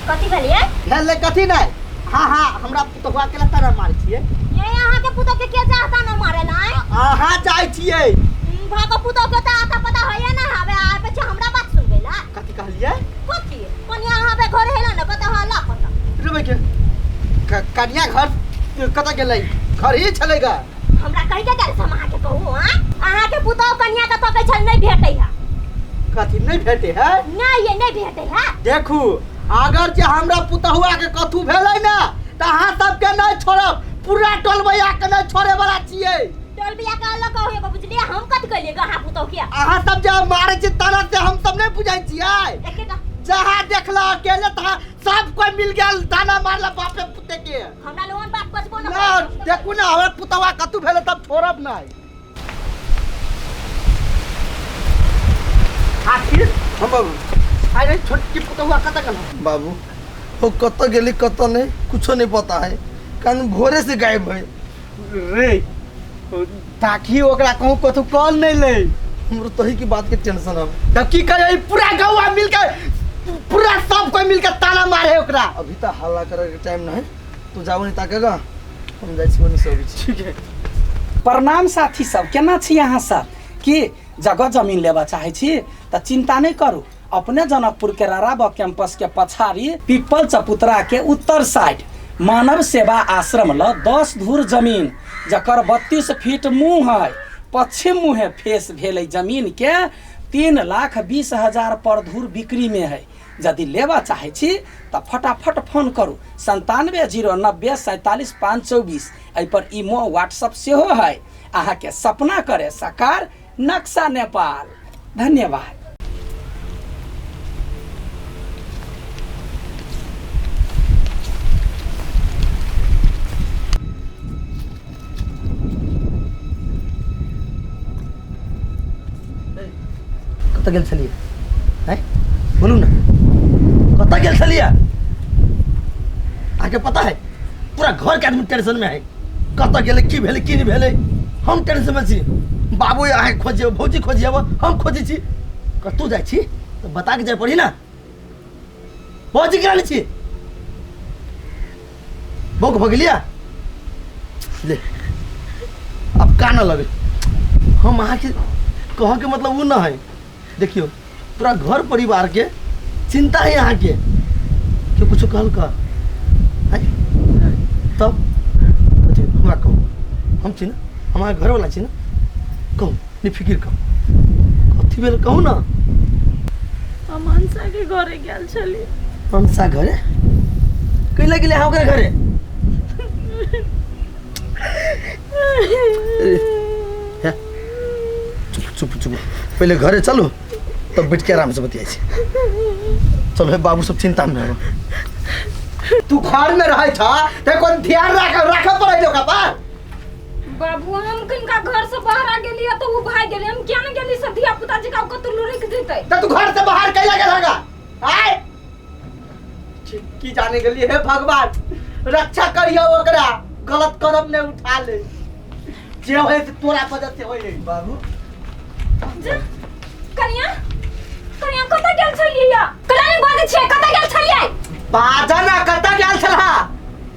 कथी भेलियै? भेलै कथी नहि। हाँ हाँ हमरा पुतहुआ के ताना मारै छियै। ये अहाँ के पुतहु के के चाहता न मारे ला? अहाँ चाहै छियै। भागो पुतहु के तऽ आता पता होइए ना हवे आए पछे हमरा बात सुनबै ला। कथी कहलियै? कथी कनिया अहाँ बे घर हेला न कतऽ हल्ला कतऽ? रुबै के कनिया घर कतऽ गेलै? घर ही छलै गा। हमरा कहि के गेल से हम अहाँ के कहू। हां अहाँ के पुतहु कनिया के तकै छल नहीं भेटै है। कथी नहीं भेटै है? नहीं ये नहीं भेटै है। देखू अगर जे हमरा पुतहुआ के कथू भेलै ना तऽ अहाँ सबके नहीं छोड़ब, पूरा टोलबैया के नहीं छोड़े वाला छियै। टोलबैया के अलग कहू एगो बुझलियै? हम कथी कहलियै अहाँ पुतहु के? अहाँ सब जे मारै छी ताना से हम सब नहीं बुझै छियै। एकेटा जहाँ देखला अकेले तहाँ सब कोई मिल गेल ताना मारला बापे पुते के। हमरा लोगन बात बचबो न ना देखू ना हमरा पुतहुआ कथू भेलै तब छोड़ब नहीं। आखिर हम बाबू। अरे छोटकी पुतहुआ कतऽ गेल? बाबू वो कतऽ गेली कतऽ नहीं कुछो नहीं पता है, कारण भोरे से गायब है। रे ताकि ओकरा कहूँ कथू कॉल नहीं ले। हमरो तही की बात के टेंशन अब। तब की करे पूरा गौआ मिलके पूरा सब कोई मिलके ताना मारे ओकरा। अभी तो हल्ला करे के टाइम नहीं, तू जाओ नहीं ताकेगा, हम जाइ छी ओनी से अबै छी। ठीक है। प्रणाम साथी सब, केना छी अहाँ सब? की जगह जमीन लेबा चाहै छी तऽ चिंता नहीं करू, अपने जनकपुर के राराब कैंपस के पछाड़ी पीपल चपुतरा के उत्तर साइड मानव सेवा आश्रम ल 10 धूर जमीन जकर 32 फीट मुँह है, पश्चिम मुँहे फेस भेलै जमीन के 3,20,000 पर धूर बिक्री में है। यदि लेबा चाहै छी तऽ फटाफट फोन करू 97 090 47 524। एहि पर इमो व्हाट्सअप सेहो है। अहाँ के सपना करे साकार, नक्शा नेपाल। धन्यवाद। कतऽ गेल छलियै? हैं बोलू ना कतऽ गेल छलियै? अहाँके पता है पूरा घर के आदमी टेंशन में है, कतऽ गेलै की भेलै की नहि भेलै, हम टेंशन में छी। बाबू अहाँके खोजिए, भौजी खोजिए, हम खोजै छी। कतहु जाइ छी तऽ बता के जाय पड़ी ना। भौजी केना नहि छी? बौक भऽ गेलियै ले आब कानऽ लगे हम अहाँके कहऽके मतलब ओ न है देखियौ पूरा घर परिवारके चिंता है अहाँके केओ कुछो कहलक आँय? तब कथी हमरा कहू हम छी ने हम अहाँके घरवला छी ने कहू नहि फिकिर कहू कथी भेल कहू ने हम अंशा के घरे गेल छली अंशा घरे कैला गेलै अहाँ ओकरा घरे हे, चुप चुप चुप पहिले घरे चलू तब बैठ के आराम से बतियाइ छी चलो हे बाबू सब चिंता में हो तू घर में रहै छ ते कोन ध्यान राख राख पड़ै छै ओकरा पर बाबू हम किनका घर से बाहर आ गेलियै तऽ ओ भागि गेलै हम किया ने गेली से धिया पुता जी का कतौ लुढ़कि जेतै त तू घर से बाहर कैला गेल हगा आय की जाने गेलिए हे भगवान रक्षा करियो ओकरा गलत कदम नहीं उठा ले जे होए से तोरा वजह से होए बाबू जा कनिया कनिया कतऽ गेल छलियै या कला नहि बाजै छियै कतऽ गेल छलियै बाजा ना कतऽ गेल छलहा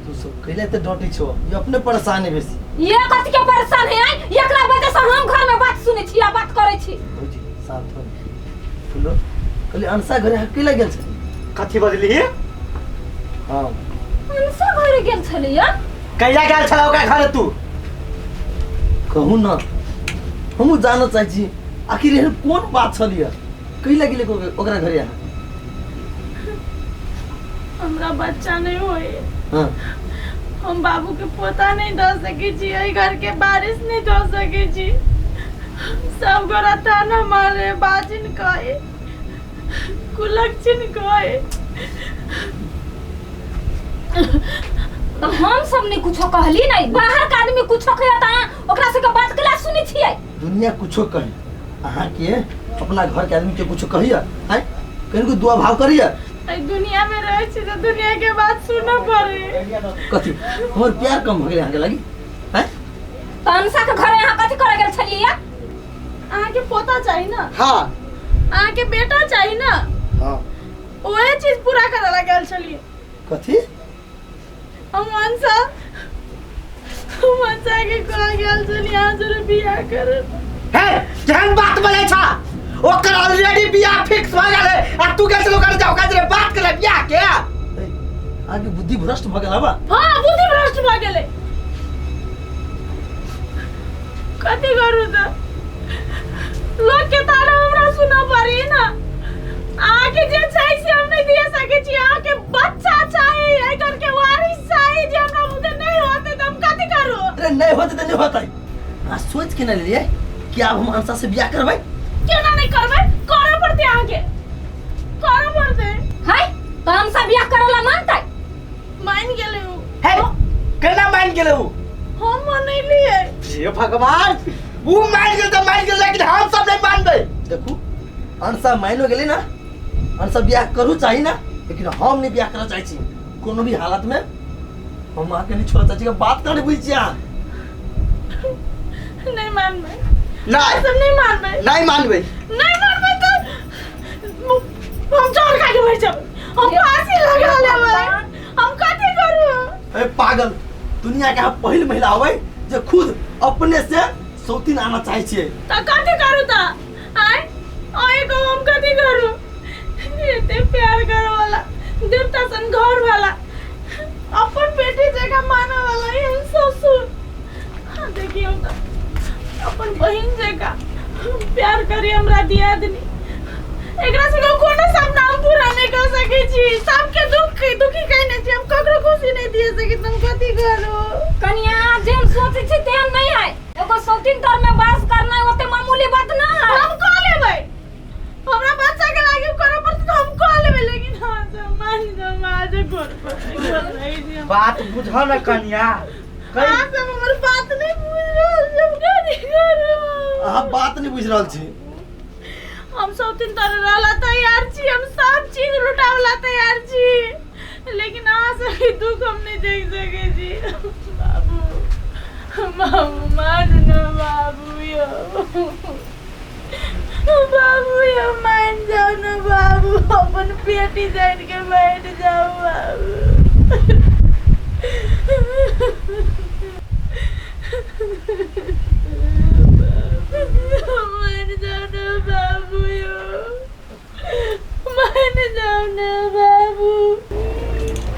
तू सब कैला तऽ डटै छो ये अपने परेशान है बेसी ये कथी के परेशान है आँय? एकरा वजह से हम घर में बात सुनै छी आ बात करै छी भौजी शांत हो फुलो कहली अनसा घरे अहाँ कैला गेल छली कथी बजली हाँ अनसा घरे गेल छलियै कैला गेल छला ओकरा घरे तू कहू ना हमहूँ जानऽ चाहै छी आखिर एहन कोन बात छलियै कैला गेलै ओकरा घरे अहाँ हमरा बच्चा नहीं होए हाँ हम बाबू के पोता नहीं दऽ सकै छी एहि घर के बारिश नहीं दऽ सकै छी सब गोरा ताना मारे बाजिन कहे कुलक्षण कहे तऽ हम सब नहीं कुछो कहली नहीं बाहर के आदमी कुछो कहे तऽ अहाँ ओकरा सबके बात केला सुनै छियै दुनिया कुछो कहे अहाँके अपना घर के आदमी के कुछो कहिए आँय कहीं दुआ भाव करिए एहि दुनिया में रहै छी तऽ दुनिया के बात सुनऽ पड़े कथी हमर प्यार कम भऽ गेलै अहाँके लागी आँय तऽ अनसा के घरे अहाँ कथी करे गेल छलियै या अहाँके पोता चाही ना हाँ अहाँके बेटा चाही ना हाँ ओहे चीज पूरा करे ला गेल छलियै कथी हम अंशा हम अंशा के कह गेल छलियै अहाँ जरूर बियाह करब हे केहन बात बजै छ ओकर ऑलरेडी बियाह फिक्स भऽ गेल है आ तू गेल छल ओकर जा ओकरा जरे बात करे बियाह के अहाँके बुद्धि भ्रष्ट भऽ गेल हबा हाँ बुद्धि भ्रष्ट भऽ गेलै कथी करू तऽ लोक के ताना हमरा सुनऽ पड़ी ना अहाँके जे चाही से हम नहीं दिए सकै छी अहाँके बच्चा चाही एहि घर के वारिस चाही जे हमरा बुते नहीं होते तऽ हम कथी करू अरे नहीं होते तऽ नहीं होते अहाँ सोच के नहीं लेलियै कि आब हम अंशा से बियाह करबै केना नहीं करबै करऽ पड़तै अहाँके करऽ पड़तै है तऽ हम सब बियाह करे ला मानतै मान गेलै उ हे केना मान गेलै उ हम मनैलियै हे भगवान उ मान गेल तऽ मान गेल लेकिन हम सब नहीं मानबै देखू अंशा मानियो गेलै ना अंशा बियाह करू चाही ना लेकिन हम नहीं बियाह करऽ चाहै छी कोनो भी हालत में हम अहाँके नहीं छोड़ऽ चाहै छी बात कहाँ बुझै छी अहाँ नहीं मानबै नहीं सब नहीं मानबै नहीं मानबै नहीं मानबै तऽ हम जहर खा के मर जाब हम फांसी लगा लेबै हम कथी करू अरे पागल दुनिया के अहाँ पहिल महिला होबै जे खुद अपने से सौतीन आना चाहै छियै तऽ कथी करू तऽ आय आय को हम कथी करू एते प्यार करे वाला देवता सन घर वाला अपन बेटी जगह माने वाला एहन ससुर हाँ, देखियौ तऽ अपन बहिन जकाँ प्यार करी हमरा दियादनी एकरा सबके कोनो सपना हम पूरा नहीं कर सकै छी सबके दुख दुखी कयने छी हम ककरो खुशी नहीं दिए सकै छी हम कथी करू कनिया जेहन सोचै छी तेहन नहीं है एगो सौतीन तर में वास करना ओते मामूली बात ना है हम कऽ लेबै हमरा बच्चा के लागी करऽ पड़तै तऽ हम कऽ लेबै लेकिन हाँ सब मान जाओ हम आज घर पर घर रहै छी हम। बात बुझ न कनिया कहीं अहाँ सब हमर बात नहीं बुझ रहल छी हम कथी करू अहाँ बात नहीं बुझि रहल छी हम सब दिन तरह रहला तैयार छी हम सब चीज लुटावला तैयार छी लेकिन अहाँ सबके दुख हम नहीं देख सकै छी बाबू बाबू मानू न बाबू यौ बाबू यौ मान जाओ न बाबू अपन पेटी जान के बैठ जाओ बाबू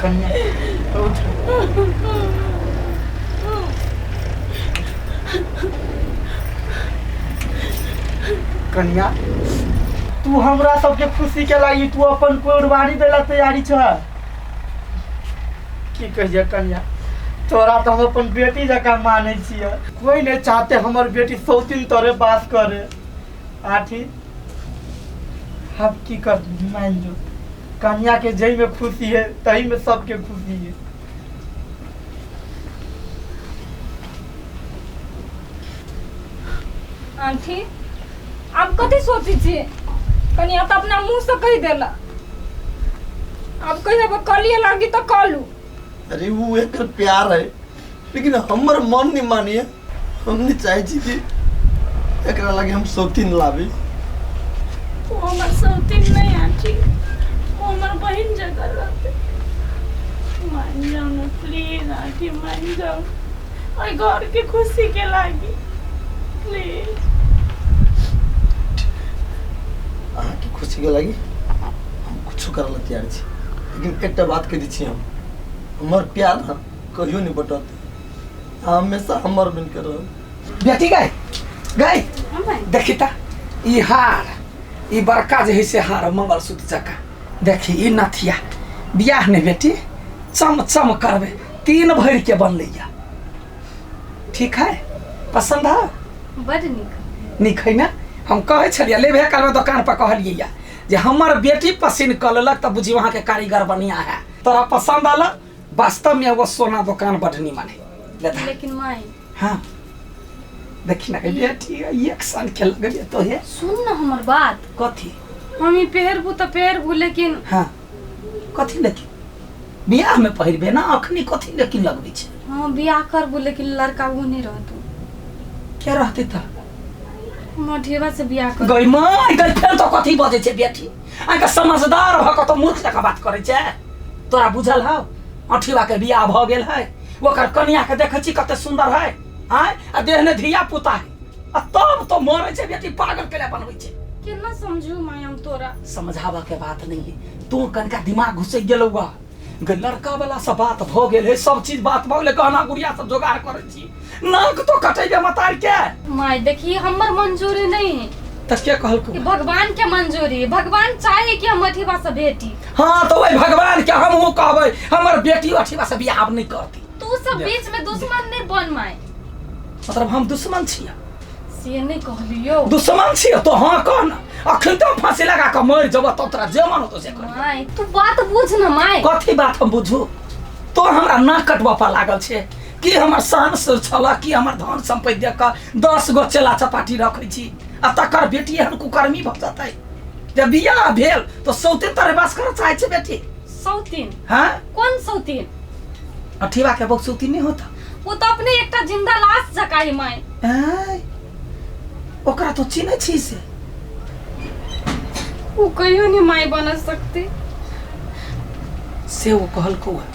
कन्या उठ। कन्या तू हमरा सबके खुशी के लागी तू अपन कुर्बानी देला तैयारी छ। की कहिए कन्या, तोरा तो हम अपन बेटी जकाँ मानै छियै। कोई नहीं चाहते हमर बेटी सौतीन तोरे बास करे। आठी हम की कर मान जो कन्या के जई में खुशी है तही में सबके खुशी है। आंटी आप कथी सोचै छियै? कनिया तऽ अपना मुँह से कहि देला, आब कहियो कलिए लागी तऽ कलू। अरे वो एक प्यार है, लेकिन हमर मन नहीं मानिए। हम नहीं चाहे छी कि एकरा लगे हम सौतीन लाबी। वो हमर सौतीन नहीं आंटी, वो हमर बहन जगह रहते। मान जाओ ना प्लीज आंटी, मान जाओ और घर के खुशी के लागी प्लीज। अहाँ के खुशी के लागी हम कुछ कर ला तैयार छी, लेकिन एकटा बात कह दै छी, हम हमर प्यार ना कहियो नहीं बटत, हमेशा हमर बन के रहब। बेटी गए गए देखी ता ई हार, ई बड़का जे है से हार मंगलसूत्र जकाँ। देखी ई नथिया बियाह नहीं बेटी चम चम करबे, 3 भरि के बनलैया। ठीक है, पसंद है? बड नीक। नीक है ना? हम कहै छलियै लेबे कालमे दोकान पर कहलियै या जे हमर बेटी पसिन कऽ लेलक तऽ बुझी वहाँके कारीगर बढ़िया है। तोरा पसंद आल? वास्तव में वो सोना दोकान बड नीमन है। लेता। लेकिन माई हाँ देखी ना बेटी एक साल के लगलियै तो हे। सुन ना हमर बात। कथी? हम ई पहिरबू तऽ पहिरबू, लेकिन हाँ कथी? लेकिन बियाह में पहिरबे ना, अखनी कथी लेकिन लगबै छै? हाँ बियाह करबू, लेकिन लड़का वो नहीं रहतू। क्या रहते त? मठेवा से बियाह कर। गई माय गई, फेर तो कथी बजै छै बेटी? अहाँके समझदार भऽ कऽ तो मूर्ख जकाँ बात करै छै। तोरा बुझल हौ अठीवा के बियाह भऽ गेल है, ओकर कनिया के देखै छी कते सुंदर है आँय, आ देहने धिया पुता है, आ तब तो मरै छै बेटी, पागल के लिए बनबै छै। केना समझू माय हम तोरा? समझाबऽ के बात नहीं है, तू कनिका दिमाग घुसि गेलौ गा। लड़का वाला से बात भऽ गेल है, सब चीज बात भऽ गेलै, गहना गुड़िया सब जोगाड़ करै छी, नाक तो कटेबे मतार के। माय देखी हमर मंजूरी नहीं है। तऽ के कहलकौ? कि भगवान के मंजूरी है, भगवान चाहे कि हम अठीवा से भेटी। हाँ तो वही भगवान के हमहूँ कहबै हमर बेटी अठीवा से बियाह नहीं करती। तू सब बीच में दुश्मन नहीं बन माय। मतलब हम दुश्मन छियै? से नहीं कहलियो। दुश्मन छियै तो हाँ कह ना, अखन तो फांसी लगा कऽ मरि जेबऽ तब तोरा जे मन होतौ से कर। माय तू बात बुझ ना माय। कथी बात हम बुझू? तो हमरा नाक कटबऽ पर लागल छै कि हमर शान से छल कि हमर धन सम्पत्ति देख कऽ 10 गो चेला चपाटी रखै छी, आ तकर बेटी एहन कुकर्मी भऽ जेतै। जब बियाह भेल तो सौतीन तोरे बास करऽ चाहै छै बेटी? सौतीन? हाँ। कौन सौतीन? अठीवा के बहुत सौतीन नहीं होता। वो तो अपने एकटा जिंदा लाश जकाँ है माय। आय, ओकरा तो चिन्है छी से? वो कहियो नहीं माय बन सकती। से वो कहलकौ है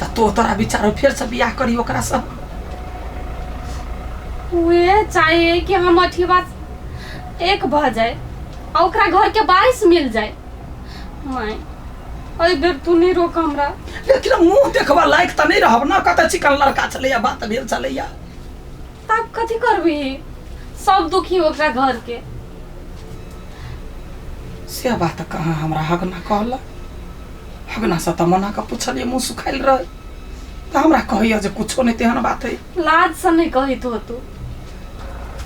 त तो तोरा विचार फेर से बियाह करी ओकरा से? वे चाहे कि हम अठीवा एक भ जाए आ ओकरा घर के बारिश मिल जाए। माय एहि बेर तू नहीं रोक हमरा। लेकिन मुंह देखबा लायक त नहीं रहब ना, कते चिकन लड़का छलैया, बात भेल छलैया। तब कथी करबी? सब दुखी ओकरा घर के। से बात कहाँ हमरा हगना कहला? हगना से त मना के पुछलियै, मुंह सुखायल रहे त हमरा कहैया जे कुछो नहीं तेहन बात है। लाज से नहीं कहैत हो तू।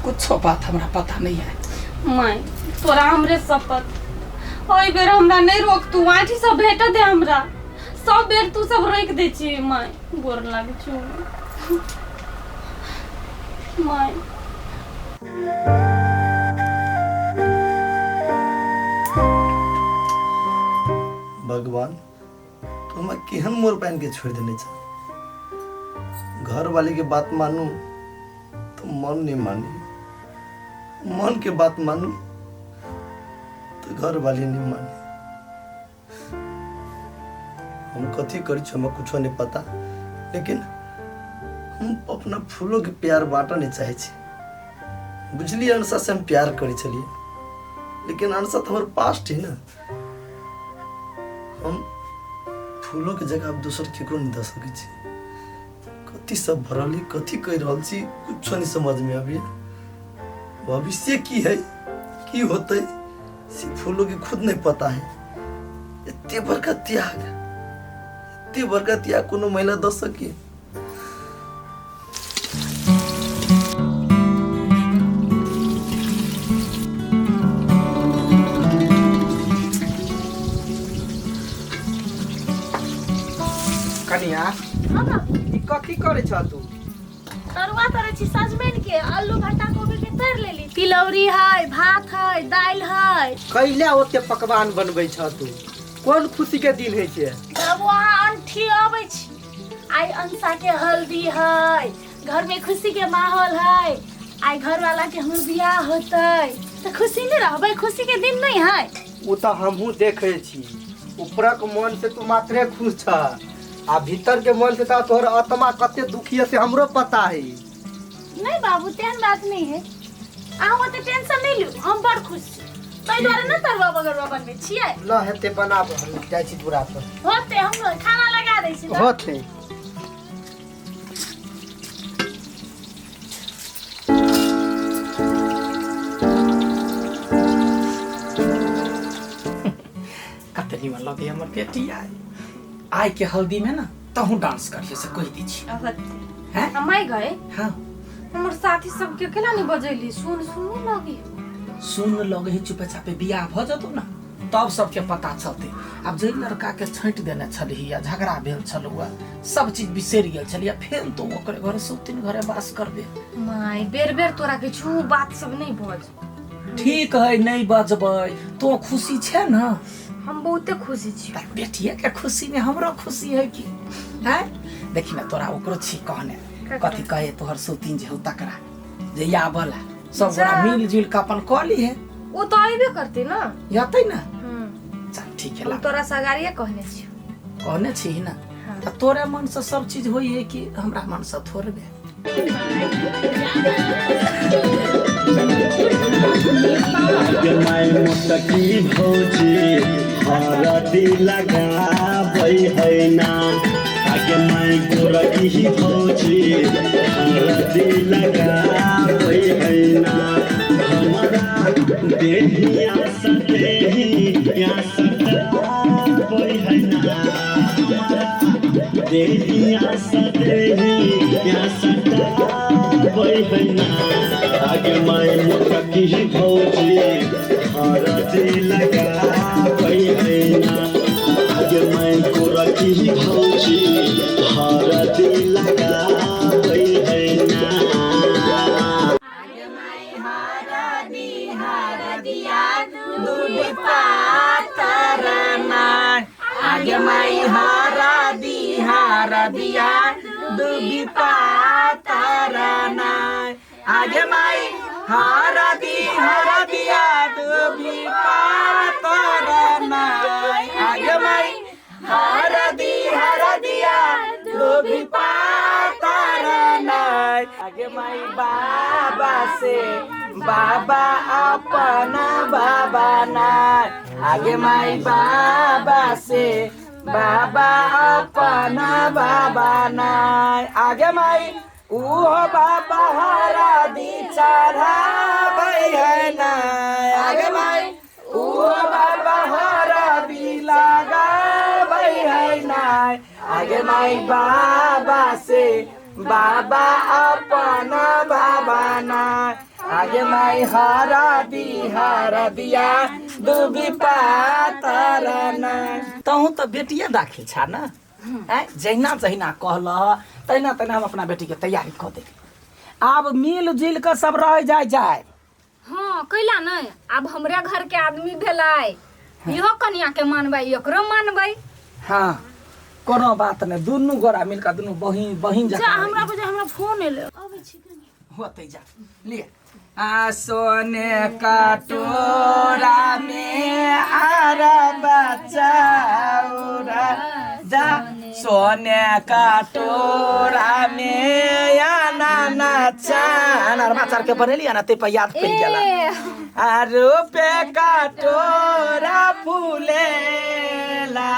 कुछो बात हमरा पता नहीं है। माय तोरा हमरे शपथ, एहि बेर हमरा नहीं रोक तू, आँठी सब भेट दे हमरा। सब बेर तू सब रोक दै छी माय, गोर लागै छौ माय। भगवान तू हमरा केहन मोर पानि के छोड़ देने छ। घर वाली के बात मानू तो मन नहीं मानी, मन के बात मानू तो घर वाली नहीं मानी। हम कथी करी छी हमरा कुछो नहीं पता, लेकिन हम अपना फूलों के प्यार बांटऽ नहीं चाहे छी। बुझलिए अनुसार से हम प्यार करी छलिए, लेकिन अनुसार तो हमर पास्ट है ना। हम फूलोके जगह आब दोसर केकरो नहि दऽ सकै छी। कथी सब भऽ रहल है, कथी कहि रहल छी, कुछो नहीं समझ में अभी। भविष्य की है, की होते, से फूलों के खुद नहीं पता है। एते बड़का त्याग, एते बड़का त्याग कोनो महिला दऽ सके? कनिया, हाँ बाबू। ई कथी करै छह तू? तरुआ तरै छी सजमनि के, आलू भट्टा कोबी के तर लेली, तिलौरी है, भात है, दालि है। कैला ओते पकवान बनबै छह तू? कोन खुशी के दिन है छै? बाबू, अहाँ अंठी अबै छी। आइ अंशा के हल्दी है, घर में खुशी के माहौल है। आइ घर वाला के हमर बियाह होतै तऽ खुशी नहि रहबै? खुशी के दिन नहीं है? ओ तऽ हमहूँ देखै छी, ऊपरक मन से तू मात्रे खुश छ आ भीतर के मन से तऽ तोहर आत्मा कते दुखी है से हमरो पता है। नहीं बाबू, तेहन बात नहीं है। अहाँ ओते टेंशन नहीं लिउ, हम बड़ खुश छी, ताहि दुआरे ने तरुआ बगरुआ बनबै छियै। ल हेते, बनाब, हम जाइ छी दूरा पर। होते, हम खाना लगा दै छी तऽ। होते। कते निमन लगे हमर बेटी। आइ आइ के हल्दी में ना तहूँ डांस करिए से कहि दै छी। हैं? हमाई गए। हाँ। हमर साथी सबके केला नहीं बजैली? सुन सुन नहीं लगी? सुन लगे है, चुपे चापे बियाह भ जतौ ना तब सबके पता चलते। आब जे लड़का के छाँटि देने छलही आ झगड़ा भेल छलौ, सब चीज बिसरि गेल छलियै, फेर तो ओकरे घरे सौतिन घरे वास करबे। माय, बेर बेर तोरा किछु बात सब नहीं बज। ठीक है, नहीं बजबै। तो खुशी छै ना? हम बहुते खुशी छी। पर बेटिया के खुशी में हमरो खुशी है कि हैं। देखी ना, तोरा ओकरो छी कहने। ककरा? कथी कहे तोहर सौतिन जे हौ तकरा जे आबला सब गोरा मिल जुल के अपन कऽ ली है। वो तो अबे करते ना। जतै ना। हम्म। चल ठीक है। हम ला। तोरा सगारिये कहने छी। कहने छी ना? हाँ। तऽ तोरे मन से सब चीज होइ है कि हमरा मन से थोड़बे? My मोटकी भौजी हरदी लगाबै है ना, आगे माय गोरकी भौजी हरदी लगाबै है ना। हमरा देहिया सदेहिया सटाबै है ना, हमरा देहिया सदेहिया सटाबै है ना। आगे माय मोटकी भौजी हरदी लगाबै है ना, आगे माय गोरकी भौजी हरदी लगाबै है ना। आगे माई हरा दी हरा दिया दुबी पातर आगे माई हरा दी हरा दिया दुबी पातर आगे माई हरा दी हरा दिया दुबी पातर आगे माई बाबा से बाबा अपना बाबा ना, आगे माई बाबा से बाबा अपना बाबा ना, आगे माई उहो बाबा हरा दी चढ़ाबै है ना, आगे माई उहो बाबा हरा दी लगाबै है ना। आगे माई बाबा से बाबा अपना बाबा ना, आगे माई हरा दी हरा दिया दुबी पातर ना। तहूँ तऽ बेटिए दाखिल छा ना? आँय, जहिना जहिना कहलह तहिना तहिना हम अपना बेटीके तैयारी कऽ देली। आब मिल जुलि कऽ सब रह जाय जाय। हाँ, कैला नहीं, आब हमरे घर के आदमी भेलै, इहो कनिया के मानबै, एकरो मानबै। हाँ, कोनो बात नहि, दुनू गोरा मिल कऽ दुनू बहिन बहिन जा। जकाँ। हमरा बुझाइ हमरा फोन एलै, अबै छी कनी। होतै, जा लिए। आ सोने कटोरा में आर बचाउरा जा। सोने कटोरा में आना ना चान अरमा चार के बनेली ना ते पर याद पड़ गेला। ए आ रूपे कटोरा फूलेला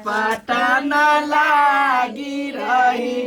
पटन लागी रही।